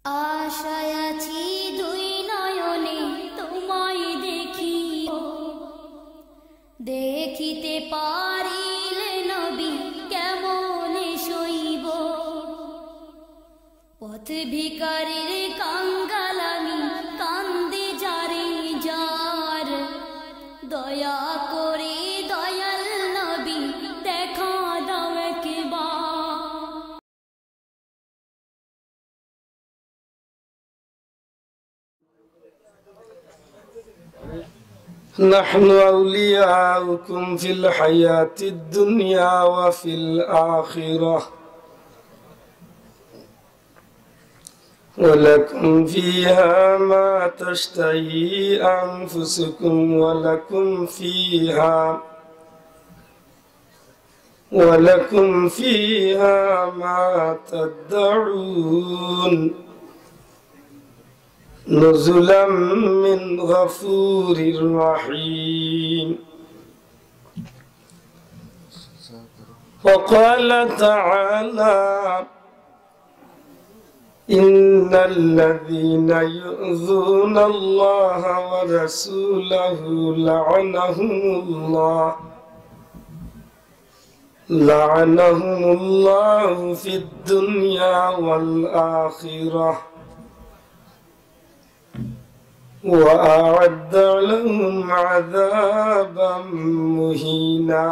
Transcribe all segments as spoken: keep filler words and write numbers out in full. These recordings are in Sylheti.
আশায় আছি দুই নয়নে তোমায় দেখিব, দেখিতে পারিলে নবী কেমনে সইব। পথ ভিখারির কাঙ্গাল আমি, কান্দি যারে যার, দয়া করে দয়াল নবী দেখা দাও একবার। نحن أولياؤكم في الحياة الدنيا وفي الآخرة، ولكم فيها ما تشتهي أنفسكم ولكم فيها ولكم فيها ما تدعون، نزلا من غفور رحيم. وقال تعالى: إن الذين يؤذون الله ورسوله لعنهم الله، لعنهم الله في الدنيا والآخرة، وأعد لهم عذابا مهينا.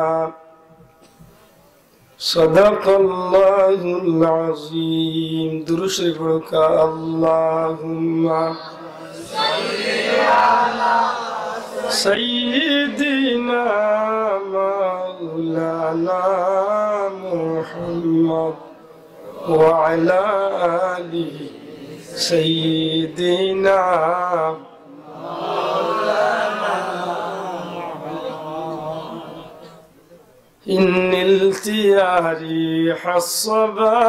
صدق الله العظيم. درود شريف পড়ুক্কা। اللهم صل على سيدنا مولانا محمد وعلى آل سيدنا إن التياريح الصبا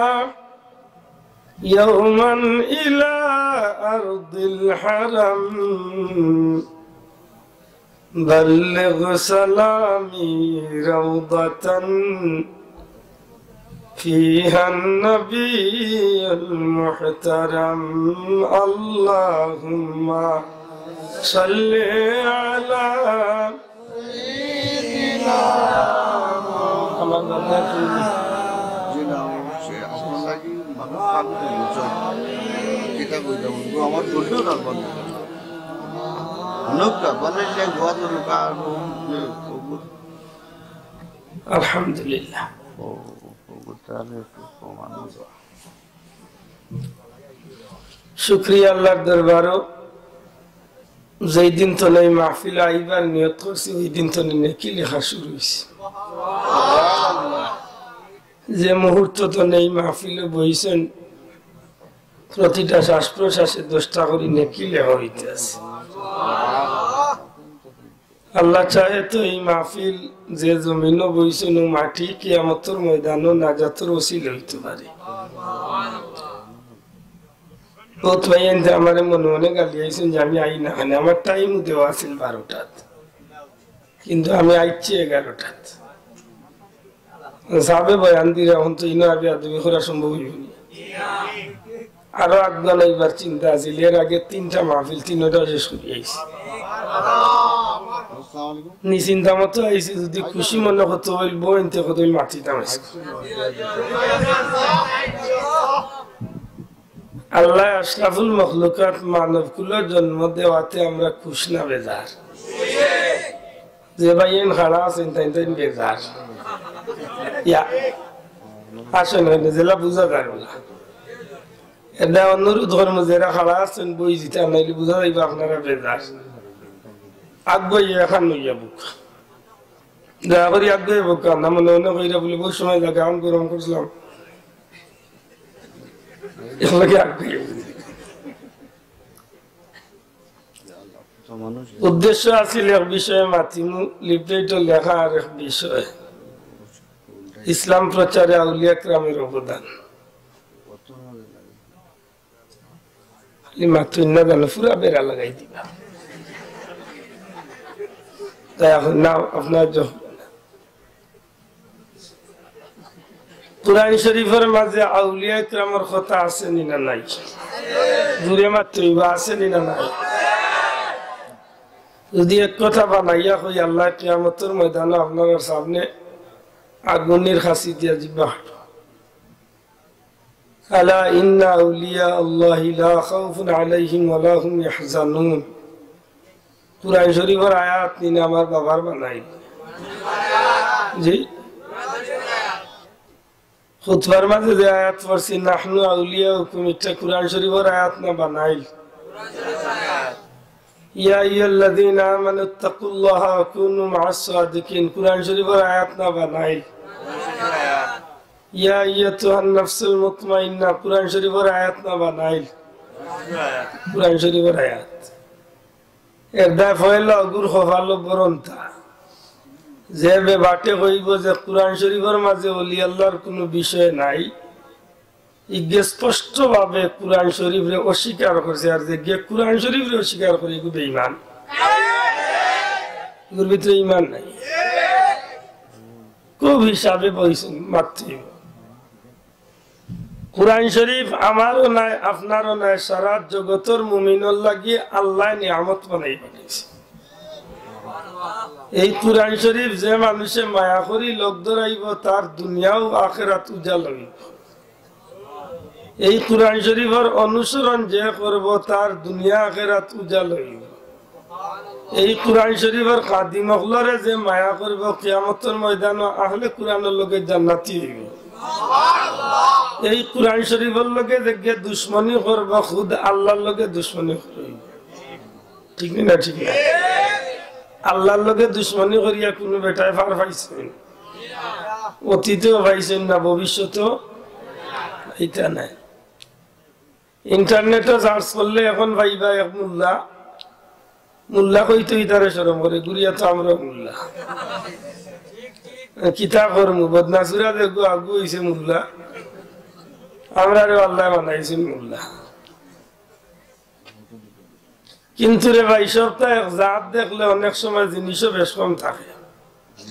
يوما إلى أرض الحرم، بلغ سلامي روضة فيها النبي المحترم. اللهم صل على আমার দাদা কি? জি না, সে আপনার লাগি মানুষ পাগল হয়ে গেছে। কিতা কইতাম, ও আমার শরীরও তার বন্ধ। লোকটা বলে যে গোয়া তো লোকা আর ও, ও, আলহামদুলিল্লাহ। ও, ও, ও, তাহলে একটু প্রমাণ হলো। শুকরিয়া আল্লাহর দরবারো, যেই দিন তনে এই মাহফিল আইবার নিয়ত করছি, ওই দিন তনে নেকি লেখা শুরু হইছে। যে মুহূর্ত তনে এই মাহফিলো বইছেন, প্রতিটা শ্বাস প্রশ্বাসে দশটা করি নেকি লেখা হইতে আছে। আল্লাহ চাহে তো এই মাহফিল যে জমিনো বইছেন, ও মাটি কিয়ামতর ময়দানো নাজাতর ওসিলা হইতে পারে। বহুত ভাইয়াইন্তে আমারে মনে মনে গালি আইছেন যে আমি আই না, মানে আমার টাইম দেওয়া আছিল বারোটাত, কিন্তু আমি আইছি এগারোটাত। সাবে বয়ান দিরা, এখন তো ইনো আবি আদমি করা সম্ভব হইব না। আরো আগুয়ান আইবার চিন্তা আছিল, এর আগে তিনটা মাহফিল, তিনটা শেষ করি আইছি। নি চিন্তা মতো আইছি, যদি খুশি মনে করতে হইল, বইনতে কত হইল মাতিতাম আইছি। আল্লাহ আশরাফুল মখলুকাত মানব কুলো জন্ম দেওয়াতে আমরা খুশ না বেজার? যে ভাইয়াইন খাড়া আছেন, তাইন তাইন বেজার। ইয়া, আসেন, হয় না, যেলা বুঝা যায় না। এটা অনুরোধ করবো, যেরা খাড়া আছেন, বই দিতা, নাইলে বুঝা যাইব আপনারা বেজার। আগুয়াইয়া এখান লইয়া বুক। দয়া করি আগুয়াইয়া বুক, না মনে মনে কইরা বলে, বই সময় লাগে, আমি গরম করছিলাম। এর লগে আগুয়াইয়া বুক। উদ্দেশ্য আছিল এক বিষয়ে মাতিমু, লিফলেটও লেখা আর এক বিষয়, ইসলাম প্রচারে আউলিয়া কেরামের অবদান। খালি মাতুন না জানো, পুরা বেড়া লাগাই দিবা। তাই এখন না, আপনার যখন কোরআন শরীফের মাঝে আউলিয়া কেরামর কথা আছে নি না নাই? জুরে মাততে অইবো, আছে নি না নাই? যুদি এক কথা বানাইয়া কই, আল্লায় কিয়ামতর ময়দানো আপনারার সামনে আগুনর কাছি দিয়া জিব্বা কাটবো। আলা ইন্না আউলিয়া আল্লাহি লা খাউফুন আলাইহিম ওয়া লা হুম ইয়াহজানুন। কুরআন শরীফর আয়াত নি না আমার বাবার বানাইল? জি? খুতবার মাঝে যে আয়াত পড়ছি, "নাহনু আউলিয়াউকুম", ইটা কুরআন শরীফর আয়াত না বানাইল? "ইয়া আইয়ুহাল্লাযীনা আমানুত্তাকুল্লাহা ওয়া কুনু মা'আস সাদিকিন", কুরআন শরীফর আয়াত না বানাইল? "ইয়া আইয়াতুহান নাফসুল মুতমাইন্না", কুরআন শরীফর আয়াত না বানাইল? কুরআন শরীফর আয়াত। এর দায় পয়লা অগুর কপালো বরন্তা। যে বেবাটে কইবো যে কুরআন শরীফর মাঝে অলি আল্লাহর কুনু বিষয় নাই, ইগে স্পষ্টভাবে কুরআন শরীফরে অস্বীকার করছে, আর যেগিয়ে কুরআন শরীফরে অস্বীকার করে, ইগু বেঈমান। ইগুর ভিতরে ঈমান নাই। খুব হিসাবে বইছইন মাততে। কুরআন শরীফ আমারও নাই, আপনারও নাই, সারা জগতর মুমিনর লাগি আল্লায় নিয়ামত বানাই পাঠাইছে। এই কুরআন শরীফ যে মানুষে মায়া করি লগ ধরাইবো, তার দুনিয়াও আখেরাত উজাল অইবো। এই কুরআন শরীফর অনুসরণ যে করবো, তার দুনিয়া আখেরাত উজাল অইবো। এই কুরআন শরীফর খাদিম অকলরে যে মায়া করবো, কিয়ামতর ময়দানো আহলে কুরআনর লগে জান্নাতি অইবো। এই কুরআন শরীফর লগে যেগিয়ে দুশমনি করবো, খুদ আল্লাহর লগে দুশমনি করবো। ঠিক নি না? ঠিক না? আল্লাহর লগে দুশমনি করিয়া কুনু বেটায় পার পাইছে? অতীতেও পাইছে না, ভবিষ্যতেও ইটা নাই। ইন্টারনেটো সার্চ করলে এখন পাইবা এক মোল্লা, মোল্লা কইতে ইতারে শরম করে, ঘুরিয়া তো আমরাও মোল্লা। কিতা করমু, বদনাসুরা দেখবো আগু অইছে মোল্লা, আমরারেও আল্লায় বানাইছইন মোল্লা। কিন্তু রে ভাই, সবতা এক জাত দেখলে অনেক সময় জিনিসও বেশ কম থাকে।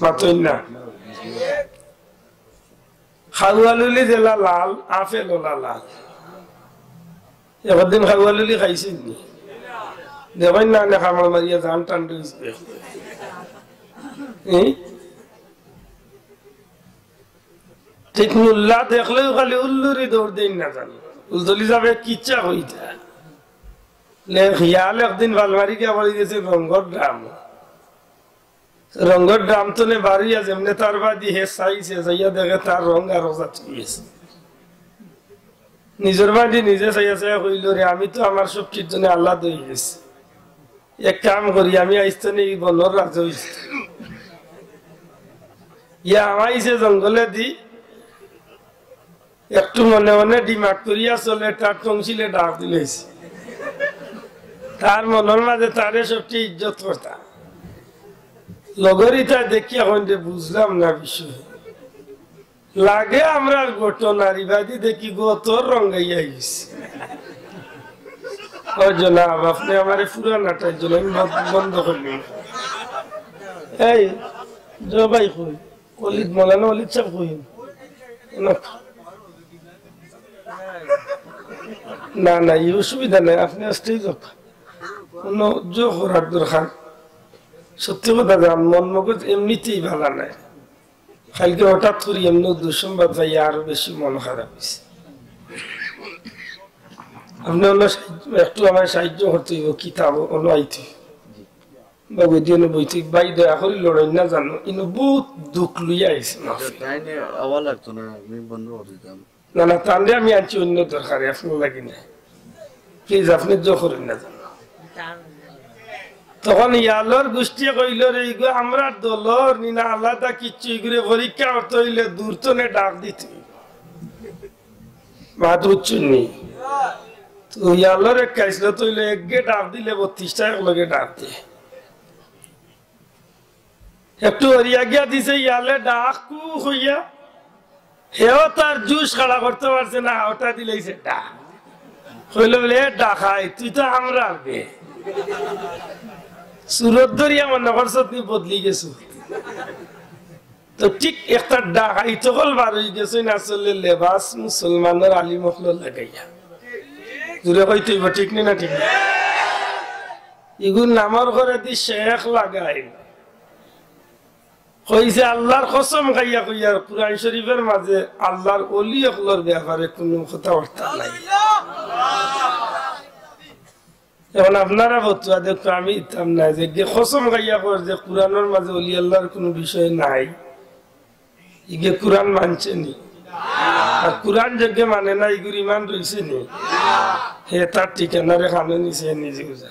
মাতইন না? খাওয়ালুলি যেলা লাল, আপেল ওলা লাল। একদিন খাওয়ালুলি খাইছইন নি? দেখইন না, অনে কামড় মারিয়া জান টান দিছে। এই? ঠিক মোল্লা দেখলেও খালি উল্লুরি দৌড় দেইন না জানো। উলতলি যাবে কিচ্ছা কইতা। লে, হিয়াল একদিন বালমারি গিয়া পড়ি গেছে রঙ্গর ড্রাম। রঙ্গর ড্রাম তনে বারইয়া যেমনে তার বাদি হে চাইছে, চাইয়া দেখে তার রং আরো জাতি গেছে। নিজর বাদি নিজে চাইয়া চাইয়া কইল, "রে, আমি তো আমার সব ঠিক জন্য আল্লাহ দই গেছি। এক কাম করি, আমি আইস্তানে এই বনর রাজা অইছি।" ইয়া আমাইছে জঙ্গলে দি, একটু মনে মনে দিমাগ করিয়া চলে, তার টংসিলে ডাক দিলাইছে। তার মনর মাঝে তারে সবচেয়ে ইজ্জত করতা। লগরিতা দেখিয়া কইন যে, "বুঝলাম না বিষয়। লাগে আমরার ঘটনা, রিবাদি দেখি গতর রঙ্গাইয়া আইছে।" ও জনাব, আপনে আমারে পুরানাটার জন্য আমি বন্ধ, বন্ধ করলাম। এই, জবাই কই? অলিদ, মৌলানা অলিদ সাব কইন? না, না, এই অসুবিধা নাই, আপনে আস্তেই যাউক। কোনো জো করার দরকার। সত্যি কথা জান, মন মগজ এমনিতেই ভালা নাই। কালকে হঠাৎ করি এমনে দুঃসংবাদ পাইয়া আরো বেশি মন খারাপ অইছে। আপনে অনো সাহায্য, একটু আমারে সাহায্য করতে অইবো, কিতাব অনো আইতে। বাবু, এদিকে বইতে, ভাই, দয়া করি লড়াই না জানো, ইনো বহুত দুঃখ লইয়া আইছে মাহফিল। তাইন আওয়া লাগতো না, আমি বন্ধ করি দিতাম। না, না, তানরে আমি আনছি অন্য দরকারে, আপনার লাগি না। Please, আপনে জো করইন না জানো। তখন ইয়ালর গোষ্ঠীয়ে কইল, "রে, ইগু আমরার দলর নি না আলাদা কিচ্ছু, ইগুরে পরীক্ষা করতে অইলে দূর তনে ডাক দিতে অইবো।" মাত বুঝছইন নি? তো ইয়ালর এক খাইছলত অইলে একগে ডাক দিলে বত্রিশটা একলগে ডাক দে। একটু হরিয়া গিয়া দিছে ইয়ালে ডাক কু কইয়া, হেও তার জুশ খাড়া করতে পারছে না, ওটা দিলাইছে ডাক। কইল বলে, "এ ডাকাই, তুই তো আমরার বে।" সুরত ধরিয়া মনে করছত নি বদলি গেছো। তো ঠিক একটা ডাকাইত অকল বার অই গেছইন আসলে লেবাস মুসলমানর আলিম অকল লাগাইয়া। জুরে কইতে অইবো, ঠিক নি না? ঠিক নি? ইগুর নামর ঘরে দি শেখ লাগাইল। কইছে, আল্লার কসম খাইয়া কইয়ার, কুরআন শরিফর মাজে আল্লার অলি অকলর বেয়াপারে কুনু কথাবার্তা নাই। এখন আপনারা ফতুয়া দেখো, আমি ইতাম না, যেগিয়ে কসম খাইয়া কর যে কুরআনর মাজে অলি আল্লার কুনু বিষয় নাই, ইগিয়ে কুরআন মানছে নি? আর কুরআন যেগিয়ে মানে না, ইগুর ইমান রইছে নি? হে তার ঠিকানারে খানো নিছে, নিজে বুঝা।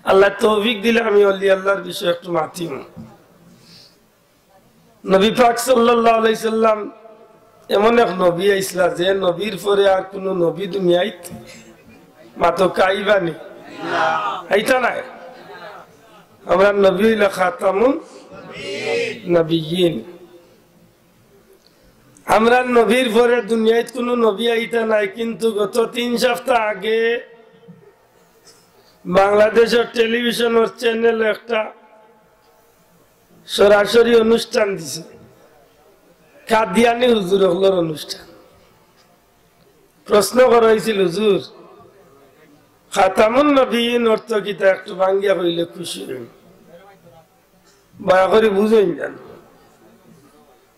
আল্লায় তৌফিক দিলে আমি অলি আল্লার বিষয়ে একটু মাতিমু। নবী পাক সাল্লাল্লাহু আলাইহি সাল্লাম এমন এক নবী আইছলা, যে নবীর পরে আর কুনু নবী দুনিয়াইত মাতো আইবা নি? আইতা নায়। আমরার নবী অইলা খাতামুন নবিয়্যিন। আমরার নবীর পরে দুনিয়াইত কুনু নবী আইতা নায়, কিন্তু গত তিন সপ্তাহ আগে বাংলাদেশর টেলিভিশনর চ্যানেলো একটা সরাসরি অনুষ্ঠান দিছে, কাদিয়ানি হুজুর অকলর অনুষ্ঠান। প্রশ্ন করা অইছিল, "হুজুর, খাতামুন নবিয়্যিন অর্থ কিতা? একটু ভাঙ্গিয়া কইলে খুশি অইমু।" দয়া করি বুঝইন যান।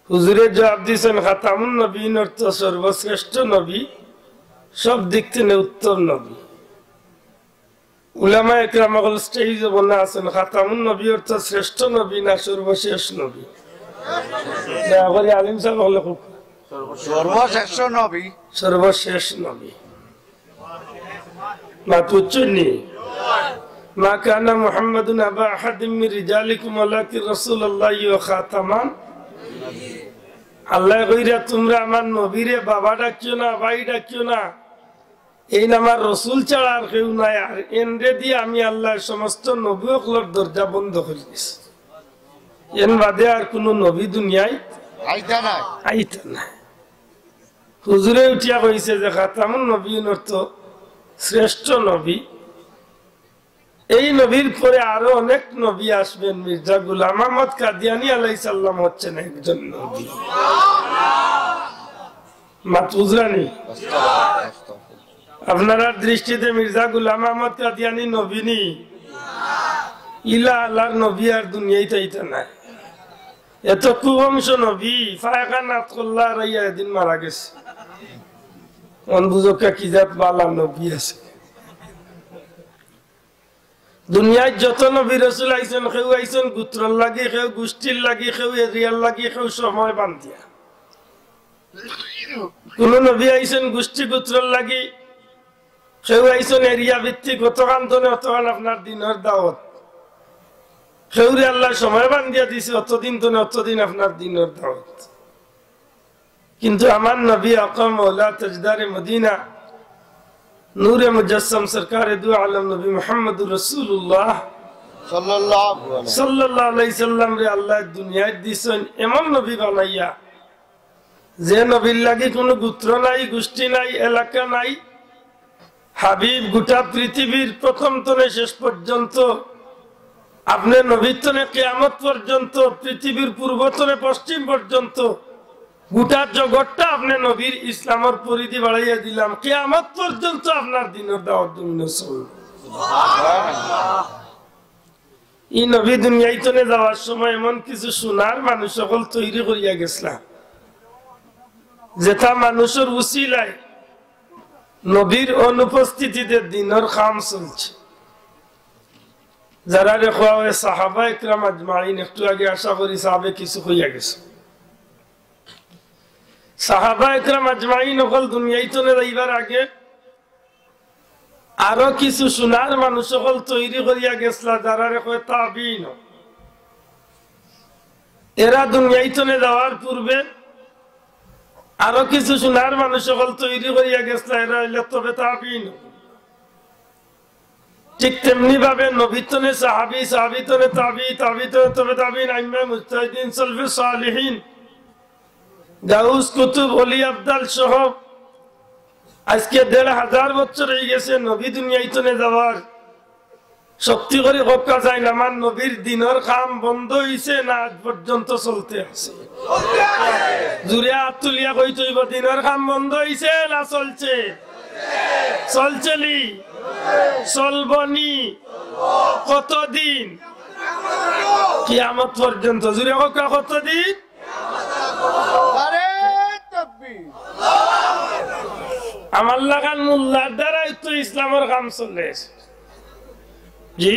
হুজুরে জবাব দিছইন, "খাতামুন নবিয়্যিন অর্থ সর্বশ্রেষ্ঠ নবী, সব দিক থেকে উত্তম নবী।" উলামায়ে কেরাম অকল স্টেজো বনা আছইন, খাতামুন নবী অর্থ শ্রেষ্ঠ নবী না সর্বশেষ নবী? দয়া করি আলিম সাব অকলে কউক্কা। সর্বশ্রেষ্ঠ নবী। সর্বশেষ নবী। মাত বুঝছইন নি? "মা কানা মুহাম্মাদুন আবা আহাদিম মিন রিজালিকুম ওয়ালাকিন রাসূলুল্লাহি ওয়া খাতামান।" আল্লায় কইরা, "তুমরা আমার নবীরে বাবা ডাকিও না, ভাই ডাকিও না।" এইন আমার রসুল ছাড়া আর কেউ নাই। আর এনরে দিয়া আমি আল্লায় সমস্ত নবী অকলর দরজা বন্ধ করি দিছি। এন বাদে আর কুনু নবী দুনিয়াইত আইতা নায়। আইতা নায়। হুজুরে উঠিয়া কইছে যে খাতামুন নবিয়্যিন অর্থ শ্রেষ্ঠ নবী। এই নবীর পরে আরো অনেক নবী আসবেন। মির্জা গুলাম আহমদ কাদিয়ানী আলাইহিস সালাম হচ্ছেন একজন নবী। মাত বুঝরা নি? আপনারার দৃষ্টিতে মির্জা গুলাম আহমদ কাদিয়ানী নবী নি? ইলা আল্লার নবী আর দুনিয়াইত আইতা নায়। এত কুবংশ নবী, পায়খানাত কল্লা হারাইয়া এদিন মারা গেছে। অন বুঝউক্কা কি জাত বালা নবী আছে। দুনিয়াত যত নবী রসুল আইছইন, কেউ আইছইন গোত্রর লাগি, কেউ গোষ্ঠীর লাগি, কেউ এরিয়ার লাগি, কেউ সময় বান্ধিয়া। কুনু নবী আইছইন গোষ্ঠী গোত্রর লাগি, কেউ আইছইন এরিয়া ভিত্তিক, অতখান তনে অতখান আপনার দিনর দাওয়াত। কেউরে আল্লায় সময় বান্ধিয়া দিছে, অতদিন তনে অতদিন আপনার দিনর দাওয়াত। কিন্তু আমার নবী আকা মাওলা তাজদারে মদিনা, নূরে মুজাসসাম সরকারে দু আলম নবী মুহাম্মদুর রাসূলুল্লাহ সাল্লাল্লাহু আলাইহি সাল্লাল্লাহু আলাইহি সাল্লামরে আল্লায় দুনিয়াত দিছইন এমন নবী বানাইয়া, যে নবীর লাগি কুনু গোত্র নাই, গোষ্ঠী নাই, এলাকা নাই। হাবিব গোটা পৃথিবীর প্রথম তনে শেষ পর্যন্ত, আপনে নবীর তনে কিয়ামত পর্যন্ত, পৃথিবীর পূর্ব তনে পশ্চিম পর্যন্ত, গোটা জগৎটা আপনে নবীর ইসলামর পরিধি বাড়াইয়া দিলাম, কিয়ামত পর্যন্ত আপনার দিনর দাওয়াত জমিনো চলবে। ই নবী দুনিয়াইতনে যাওয়ার সময় এমন কিছু সোনার মানুষ অকল তৈরি করিয়া গেছলা, যেটা মানুষর উসিলায় নবীর অনুপস্থিতিতে দিনর কাম চলছে। যারারে কওয়া অয় সাহাবা একরাম আজমাইন, একটু আগে আশা করি সাহাবে কিছু কইয়া গেছে। সাহাবা একরাম আজমাইন অকল দুনিয়াইতনে যাইবার আগে আরো কিছু সোনার মানুষ অকল তৈরি করিয়া গেছলা, যারারে কয় তাবিন। এরা দুনিয়াইতনে যাওয়ার পূর্বে আরো কিছু সোনার মানুষ অকল তৈরি করিয়া গেছলা, এরা অইলা তবে তাবিন। ঠিক তেমনি ভাবে নবীতনে সাহাবি, সাহাবিতনে তাবি, তাবিতনে তবে তাবিন, আইম্মায়ে মুজতাহিদিন, সলফে সালিহিন, গাউস, কুতুব, অলি, আবদাল সহ আজকে দেড় হাজার বছর অইগেছে নবী দুনিয়াইতনে যাওয়ার। শক্তি করি কউক্কা চাইন, আমার নবীর দিনর কাম বন্ধ অইছে না আজ পর্যন্ত চলতে আছে? জুরে আত তুলিয়া কইতে অইবো, দিনর কাম বন্ধ অইছে না চলছে? চলছেনি? চলবনি? কতদিন? কিয়ামত পর্যন্ত। জুরে কউক্কা, কতদিন? নারে তাকবীর। আমার লাখান মোল্লার দ্বারাউ তো ইসলামর কাম চলে। জি,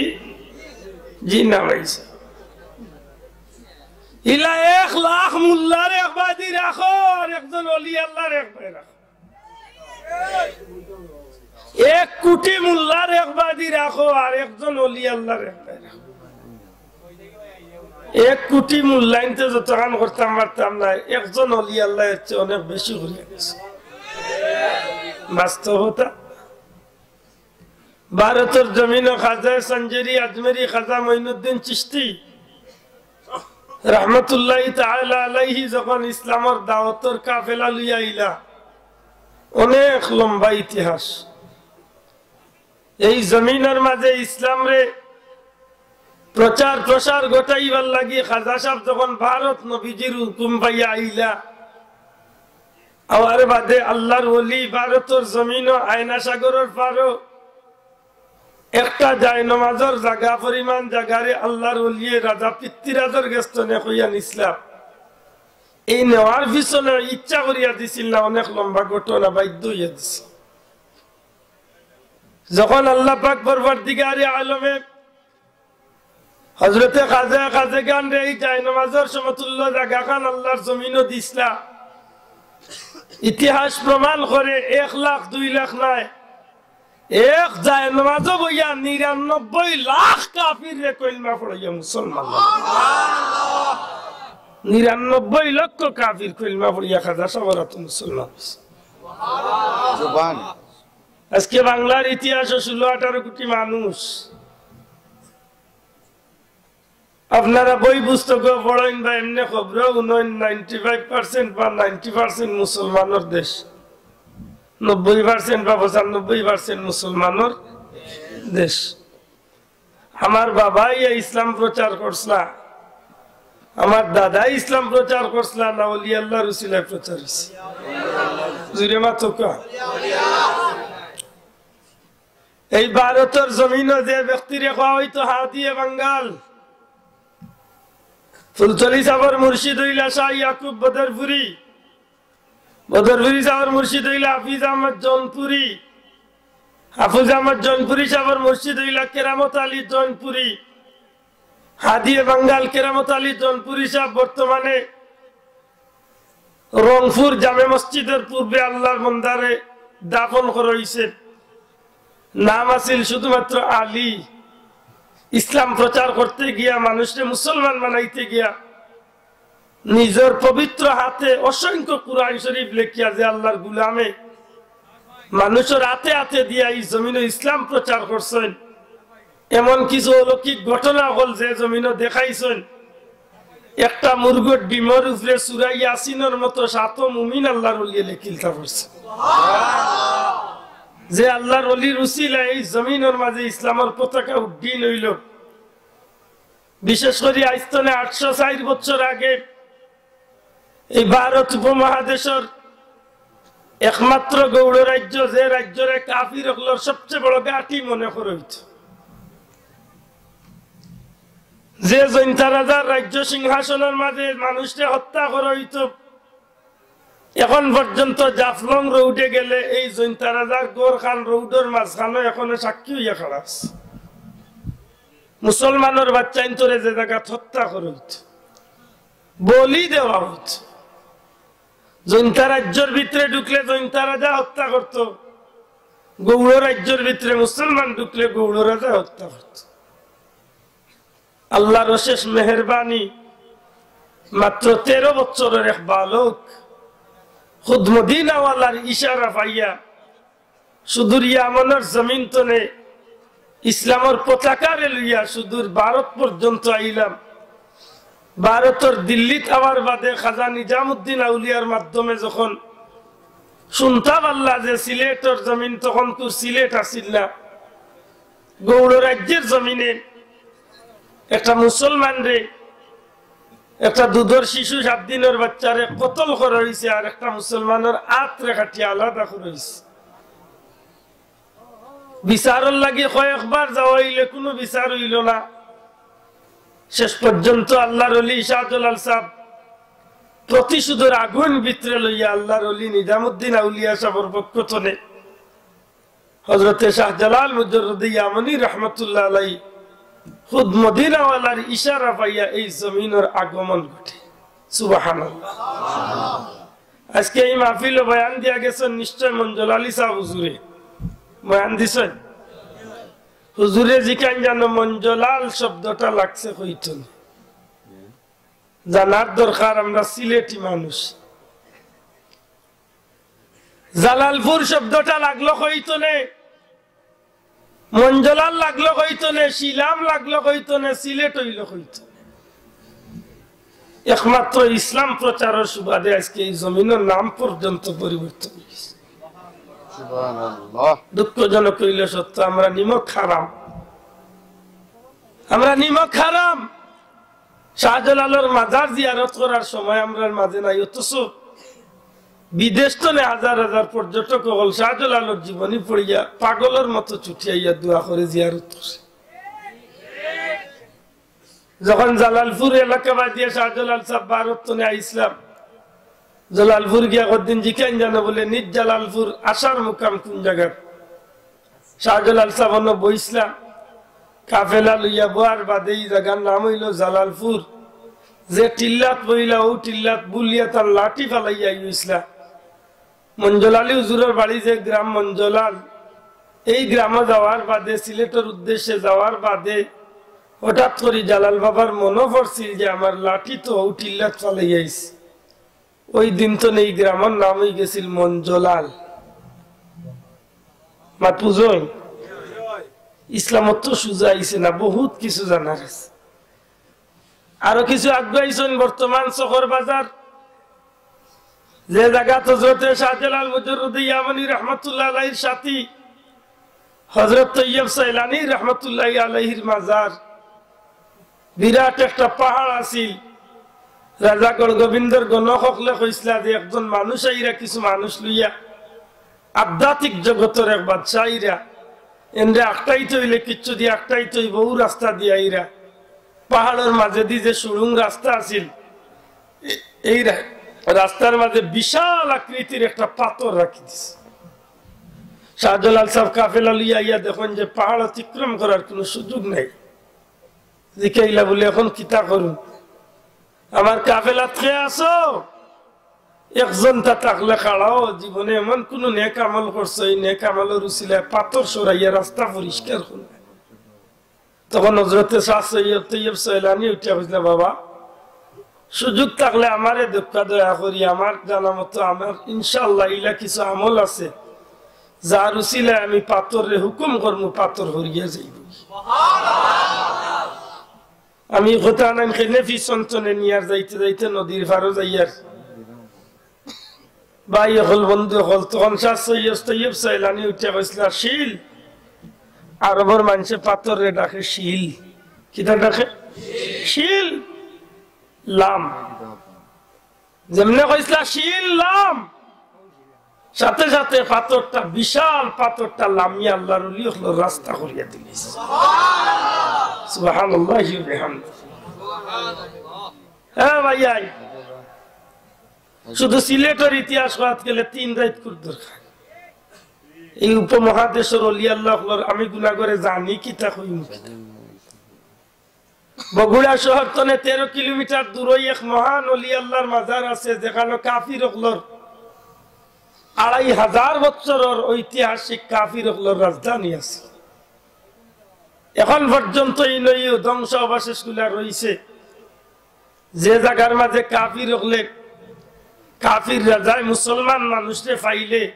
জি না ভাই সাব। ইলা এক লাখ মোল্লার এক বায়দি রাখো আর একজন অলি আল্লার এক বায় রাখো। এক কুটি মোল্লার এক বায়দি রাখো আর একজন অলি আল্লার এক বায় রাখো। এক কুটি মোল্লাইন্তে যতখান করতাম পারতাম না, একজন অলি আল্লায় এর চেয়ে অনেক বেশি করিয়া গেছে। বাস্তবতা। ভারতর জমিনো খাজায়ে সঞ্জেরি আজমেরি খাজা মঈনুদ্দিন চিশতি রহমতুল্লাহি তাআলা আলাইহি যখন ইসলামর দাওয়াতর কাফেলা লইয়া আইলা, অনেক লম্বা ইতিহাস। এই জমিনর মাঝে ইসলামরে প্রচার প্রসার ঘটাইবার লাগি খাজা সাব যখন ভারত নবীজির হুকুম পাইয়া আইলা, আওয়ার বাদে আল্লার ওলি ভারতর জমিনো আয়না সাগরর পারো একটা জায়নমাজর জাগা পরিমাণ জাগারে আল্লার ওলিয়ে রাজা পৃথ্বীরাজর গেছ থনে কইয়া নিছলা। এই নেওয়ার পিছনে ইচ্ছা করিয়া দিছিল না, অনেক লম্বা ঘটনা, বাধ্য অইয়া দিছিল। যখন আল্লাহ পাক পরওয়ারদিগারে আলমে হযরতে খাজা খাজেগানরে এই জায়নমাজর সমতুল্য জাগাখান আল্লার জমিনো দিছলা, ইতিহাস প্রমাণ করে এক লাখ দুই লাখ নায়, এক জায়নমাজো বইয়া নিরানব্বই লাখ কাফিররে কলমা পড়াইয়া মুসলমান বানাইলা। নিরানব্বই লক্ষ কাফির কলমা পড়িয়া খাজা সাবর আতো মুসলমান অইছে। জুবান। আজকে বাংলার ইতিহাসো ষোলো আঠারো কোটি মানুষ। আপনারা বই পুস্তকো পড়ইন বা এমনে খবরো হুনইন, ninety five percent বা ninety percent মুসলমানর দেশ, নব্বই percent বা পঁচানব্বই percent মুসলমানর দেশ। আমার বাবায় ইসলাম প্রচার করছলা, আমার দাদায় ইসলাম প্রচার করছলা, না অলি আল্লার উসিলায় প্রচার অইছে? জুরে মাতউক্কা। এই ভারতর জমিনো যে ব্যক্তিরে কওয়া অইতো হাদিয়ে বাঙ্গাল, ফুলতলি সাবর মুর্শিদ অইলা শাহ ইয়াকুব বদরপুরি, বদরপুরি সাবর মুর্শিদ অইলা হাফিজ আহমদ জৌনপুরি, হাফিজ আহমদ জৌনপুরি সাবর মুর্শিদ অইলা কেরামত আলী জৌনপুরি। হাদিয়ে বাঙ্গাল কেরামত আলী জৌনপুরি সাব বর্তমানে রংপুর জামে মসজিদর পূর্বে আল্লার বন্দারে দাফন করা অইছে। নাম আছিল শুধুমাত্র আলী। ইসলাম প্রচার করতে গিয়া, মানুষরে মুসলমান বানাইতে গিয়া, নিজর পবিত্র হাতে অসংখ্য কুরআন শরীফ লেখিয়া যে আল্লার গুলামে মানুষর আতে আতে দিয়া এই জমিনো ইসলাম প্রচার করছইন, এমন কিছু অলৌকিক ঘটনা অকল যে জমিনো দেখাইছইন। একটা মুরগর ডিমর উপরে সূরা ইয়াসিনর মতো সাতো মুমিন আল্লার ওলিয়ে লেখিলতা পড়ছে। যে আল্লার ওলির উসিলায় এই জমিনর মাঝে ইসলামর পতাকা উড্ডীন অইলো। বিশেষ করি আইজ থনে আটশো চাইর বছর আগে এই ভারত উপমহাদেশর একমাত্র গৌড় রাজ্য, যে রাজ্যরে কাফির অকলর সবচেয়ে বড় ঘাঁটি মনে করা অইতো, যে জৈন্তা রাজার রাজ্য সিংহাসনর মাঝে মানুষরে হত্যা করা অইতো, এখন পর্যন্ত জাফলং রোডে গেলে এই জৈন্তা রাজার ঘরখান রোডর মাঝখানো এখনো সাক্ষী অইয়া খাড়া আছে। মুসলমানর বাচ্চাইন্তরে যে জাগাত হত্যা করা অইতো, বলি দেওয়া অইতো। জৈন্তা রাজ্যর ভিতরে ঢুকলে জৈন্তা রাজা হত্যা করতো, গৌড় রাজ্যর ভিতরে মুসলমান ঢুকলে গৌড় রাজা হত্যা করতো। আল্লার অশেষ মেহেরবানি, মাত্র তেরো বছরর এক বালক খুদ মদিনাওয়ালার ইশারা পাইয়া সুদূর ইয়ামনর জমিন তনে ইসলামর পতাকারে লইয়া সুদূর ভারত পর্যন্ত আইলাম। ভারতর দিল্লিত আওয়ার বাদে খাজা নিজামুদ্দিন আউলিয়ার মাধ্যমে যখন শুনতা পারলা যে সিলেটর জমিন, তখনকুর সিলেট আছিল না, গৌড় রাজ্যর জমিনে একটা মুসলমানরে, একটা দুধর শিশু, সাত দিনর বাচ্চারে কতল করা অইছে, আর একটা মুসলমানর আতরে কাটিয়া আলাদা করা অইছে। বিচারর লাগি কয়েকবার যাওয়া অইলে কুনু বিচার অইলো না। শেষ পর্যন্ত আল্লাহর ওলি শাহজালাল সাহেব প্রতিশোধর আগুন ভিতরে লইয়া আল্লাহর ওলি নিজামুদ্দিন আউলিয়া সাহেবর পক্ষ তনে হযরতে শাহজালাল মুজাররদে ইয়ামনি রহমতুল্লাহ আলাই খুদ মদিনাওয়ালার ইশারা পাইয়া এই জমিনর আগমন ঘটে। সুবহানাল্লাহ। আজকে এই মাহফিলো বয়ান দিয়া গেছেন নিশ্চয় মঞ্জল আলী সাহেব হুজুরে। বয়ান দিছেন। হুজুরে জিকাইন জানো মঞ্জলাল শব্দটা লাগছে কইতনে। জানার দরকার, আমরা সিলেটি মানুষ। জালালপুর শব্দটা লাগলো কইতনে, মঞ্জলাল লাগলো কইতনে, শিলাম লাগলো কইতনে, সিলেট অইলো কইতনে। একমাত্র ইসলাম প্রচারর সুবাদে আজকে এই জমিনর নাম পর্যন্ত পরিবর্তন অইছে। সুবহানাল্লাহ। দুঃখজনক অইলে সত্য, আমরা নিমক হারাম, আমরা নিমক হারাম। শাহজালালর মাজার জিয়ারত করার সময় আমরার মাঝে নাই, অথচ বিদেশ তনে হাজার হাজার পর্যটক অকল শাহজালালর জীবনী পড়িয়া পাগলর মতো ছুটিয়া আইয়া দোয়া করে জিয়ারত করে। যখন জালালপুর এলাকা বাদিয়া শাহজালাল সাহেব ভারত তনে আইছলা, জালালপুর গিয়া কদিন জিকাইন জানো বুলে, "নিজ জালালপুর আসার মুকাম কুন জাগাত?" শাহজালাল সাহেব অনো বইছলা, কাফেলা লইয়া বওয়ার বাদে ই জাগার নাম অইলো জালালপুর। যে টিল্লাত বইলা, অউ টিল্লাত বুলিয়া তার লাঠি ফালাইয়া আইছলা। মঞ্জল আলী হুজুরর বাড়ি যে গ্রাম মঞ্জলাল, এই গ্রামো যাওয়ার বাদে, সিলেটর উদ্দেশ্যে যাওয়ার বাদে হঠাৎ করি জালাল বাবার মনো পড়ছিল যে আমার লাঠি তো অউ টিল্লাত ফালাইয়া আইছি। ওই দিন তনে ই গ্রামর নাম অইগেছিল মঞ্জলাল। মাত বুঝইন? ইসলামত তো সুজা আইছে না, বহুত কিছু জানার আছে। আরো কিছু আগুয়াইছইন বর্তমান চকর বাজার, যে জাগাত হযরতে শাহজালাল মুজাররদে ইয়ামানি রহমতুল্লাহ আলাইহির সাথী হযরত তৈয়ব সয়লানি রহমতুল্লাহ আলাইহির মাজার। বিরাট একটা পাহাড় আছিল। রাজা গড়গোবিন্দর গণক অকলে কইছলা যে একজন মানুষ আইরা, কিছু মানুষ লইয়া আধ্যাত্মিক জগতর এক বাদশা আইরা, এনরে আটকাইতে অইলে কিচ্ছু দি আটকাইতে অইবো, অউ রাস্তা দি আইরা। পাহাড়র মাঝেদি যে সুড়ুং রাস্তা আছিল, এ-, এই রা-, রাস্তার মাঝে বিশাল আকৃতির একটা পাথর রাখি দিছে। শাহজালাল সাহেব কাফেলা লইয়া আইয়া দেখইন যে পাহাড় অতিক্রম করার কুনু সুযোগ নাই। জিকাইলা বুলে, "এখন কিতা করুম? আমার কাফেলাত কে আছো? একজন তা থাকলে খাড়াও, জীবনে এমন কুনু নেক আমল করছো, এই নেক আমলর উসিলায় পাথর সরাইয়া রাস্তা পরিষ্কার করো।" তখন হযরতে শাহ সৈয়দ তৈয়ব সয়লানি উঠিয়া কইছলা, "বাবা, সুযোগ থাকলে আমারে দেউক্কা দয়া করি, আমার জানা মতো আমার ইনশাআল্লাহ ইলা কিছু আমল আছে, যার উসিলায় আমি পাথররে হুকুম করমু, পাথর হরিয়া যাইবো।" আমি কথা নাইন কেনে পিছন তনে নিয়ার যাইতে যাইতে নদীর পারো যাইয়ার। ভাই অকল, বন্ধু অকল, তখন শাহ সৈয়দ তৈয়ব সয়লানি উঠিয়া কইছলা, "শিল।" আরবর মানষে পাথররে ডাকে শিল। কিতা ডাকে? শিল। লাম। যেমনে কইছলা, "শিল লাম", সাথে সাথে পাথরটা, বিশাল পাথরটা লামিয়া আল্লাহর ওলি অকলর রাস্তা করিয়া দিলিছে। সুবহানাল্লাহি ওয়া বিহামদিহি। হ্যাঁ ভাই, আই। শুধু সিলেটর ইতিহাস কওয়াত গেলে তিন রাইত কুর দরকার। এই উপমহাদেশর অলি আল্লাহ অকলর আমি গুণাগরে জানি কিতা কইমু। বগুড়া শহর তনে তেরো কিলোমিটার দূরই এক মহান অলি আল্লাহর মাজার আছে, যেখানো কাফির অকলর আড়াই হাজার বছরর ঐতিহাসিক কাফির অকলর রাজধানী আছে। এখন পর্যন্ত ইনইও ধ্বংস অবশেষগুলা রইছে। যে জাগার মাঝে কাফির অকলে, কাফির রাজায় মুসলমান মানুষরে পাইলে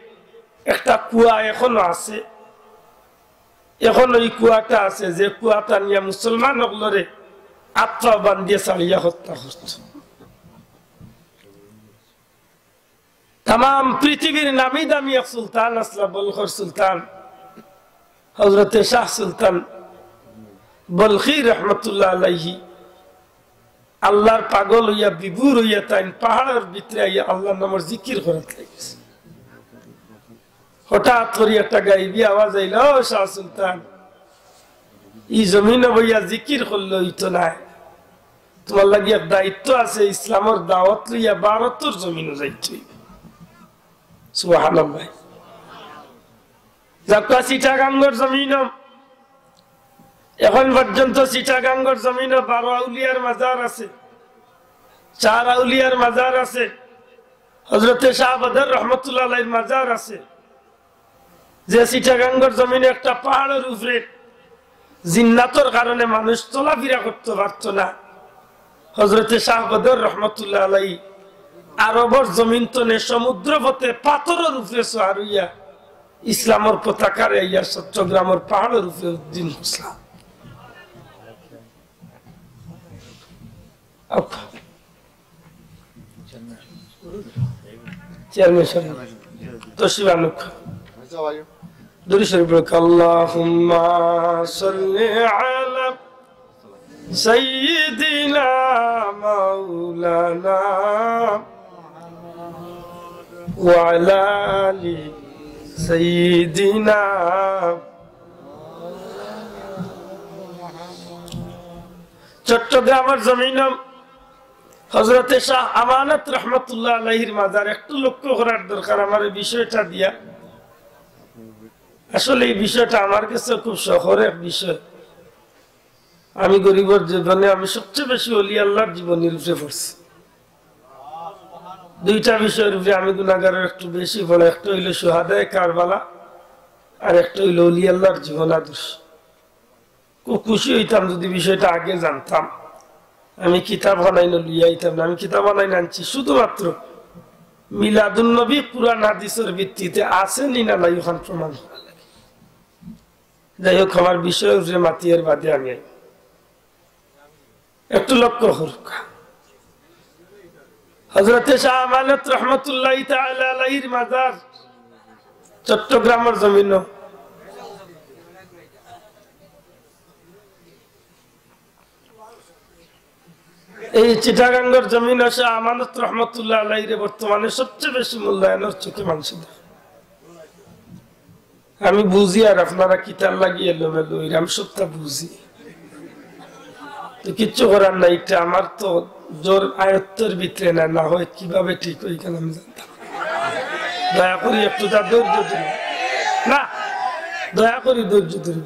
একটা কুয়া এখনো আছে। এখন ওই কুয়াটা আছে, যে কুয়াটা নিয়া মুসলমান অকলরে আত্মা বান্ধিয়া ছাড়িয়া হত্যা করত। তামাম পৃথিবীর নামি দামি এক সুলতান আছলা, বলখর সুলতান, হযরতে শাহ সুলতান বলখি রহমতুল্লাহ আলাইহি। আল্লাহর পাগল অইয়া, বিভোর অইয়া তাইন পাহাড়র ভিতরে আইয়া আল্লাহর নামর জিকির করাত লাগিছে। হঠাৎ করি একটা গাইবি আওয়াজ আইল, "ও শাহ সুলতান, ই জমিনো বইয়া জিকির করলে অইতো নায়, তুমার লাগি এক দায়িত্ব আছে, ইসলামর দাওয়াত লইয়া ভারতর জমিনো যাইতে অইবো।" সুবহানাল্লাহ। যাত্রা চিটাগাঙ্গর জমিনো, এখন পর্যন্ত চিটাগাঙ্গর জমিনো বারো আউলিয়ার মাজার আছে, চার আউলিয়ার মাজার আছে, হজরতে শাহ বদর রহমতুল্লাহ আলাইহির মাজার আছে, যে চিটাগাঙ্গর জমিনো একটা পাহাড়র উপরে জিন্নাতর কারণে মানুষ চলাফিরা করতে পারতো না। হজরতে শাহ বদর রহমতুল্লাহ আলাই আরবর জমিন তনে সমুদ্র পথে পাথরর উপরে সওয়ার অইয়া ইসলামর পতাকারে আইয়া চট্টগ্রামর পাহাড়র উপরে উদ্দিন করছলা। আচ্ছা। চেয়ারম্যান সাহেব, তশরিফ আনুক। দুরূদ শরিফ পড়ুক। আল্লাহুম্মা সাল্লি আলা সাইয়্যিদিনা মাওলানা ওয়া আলা আলি সাইয়্যিদিনা। চট্টগ্রামর জমিনো হজরতে শাহ আমানত রহমতুল্লাহ আলাইহির মাজার একটু লক্ষ্য করার দরকার আমার এই বিষয়টা দিয়া। আসলে এই বিষয়টা আমার কাছে খুব শখর এক বিষয়। আমি গরিবর জীবনে আমি সবচেয়ে বেশি অলি আল্লাহর জীবনীর উপরে পড়ছি। দুইটা বিষয়র উপরে আমি গুনাহগারের একটু বেশি পড়া, একটা অইল শুহাদায়ে কারবালা, আর একটা অইল অলি আল্লাহর জীবন আদর্শ। খুব খুশি অইতাম যদি বিষয়টা আগে জানতাম। আমি কিতাব বানাইন লইয়া আইতাম না, আমি কিতাব বানাইন আনছি শুধুমাত্র মিলাদুন নবী কুরআন হাদিসর ভিত্তিতে আছে নি না নাই অখান প্রমাণ করার লাগি। যাই হোক, আমার বিষয়র উপরে মাতিয়ার বাদে আমি আইমু। একটু লক্ষ্য করুক। হজরতে শাহ আমানত রহমতুল্লাহি তাআলা আলাইহির মাজার চট্টগ্রামর জমিনো। এই চিটাগাঙ্গর জমিনো শাহ আমানত রহমতুল্লাহ আলাইহিরে বর্তমানে সবচেয়ে বেশি মূল্যায়নের চোখে মানুষে দেখে। আমি বুঝি, আর আপনারা কিতার লাগি এলোমেলো, এরা আমি সবটা বুঝি। তো কিচ্ছু করার নাই, এটা আমার তো জোর আয়ত্তর ভিতরে না, না হয় কিভাবে ঠিক হয়, এখানে আমি জানতাম। দয়া করি একটু তা ধৈর্য ধরি, না, দয়া করি ধৈর্য ধরি,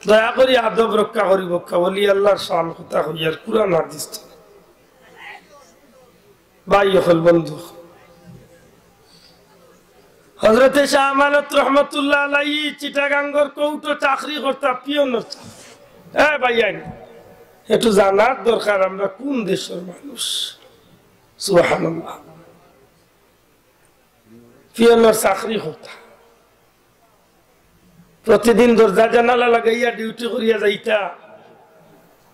দয়া করি আদব রক্ষা করি, বক্কা বলি আল্লাহর শান কথা কই আর কুরআন হাদিস তো। ভাই অকল, বন্ধু, হজরতে শাহ আমানত রহমতুল্লাহ আলাইহি চিটাগাঙ্গর কোর্টো চাকরি করতা, পিয়নর চাকরি। এ ভাইয়াইন, একটু জানার দরকার আমরা কোন দেশর মানুষ। সুবহানাল্লাহ। পিয়নর চাকরি করতা। প্রতিদিন দরজা জানালা লাগাইয়া ডিউটি করিয়া যাইতা।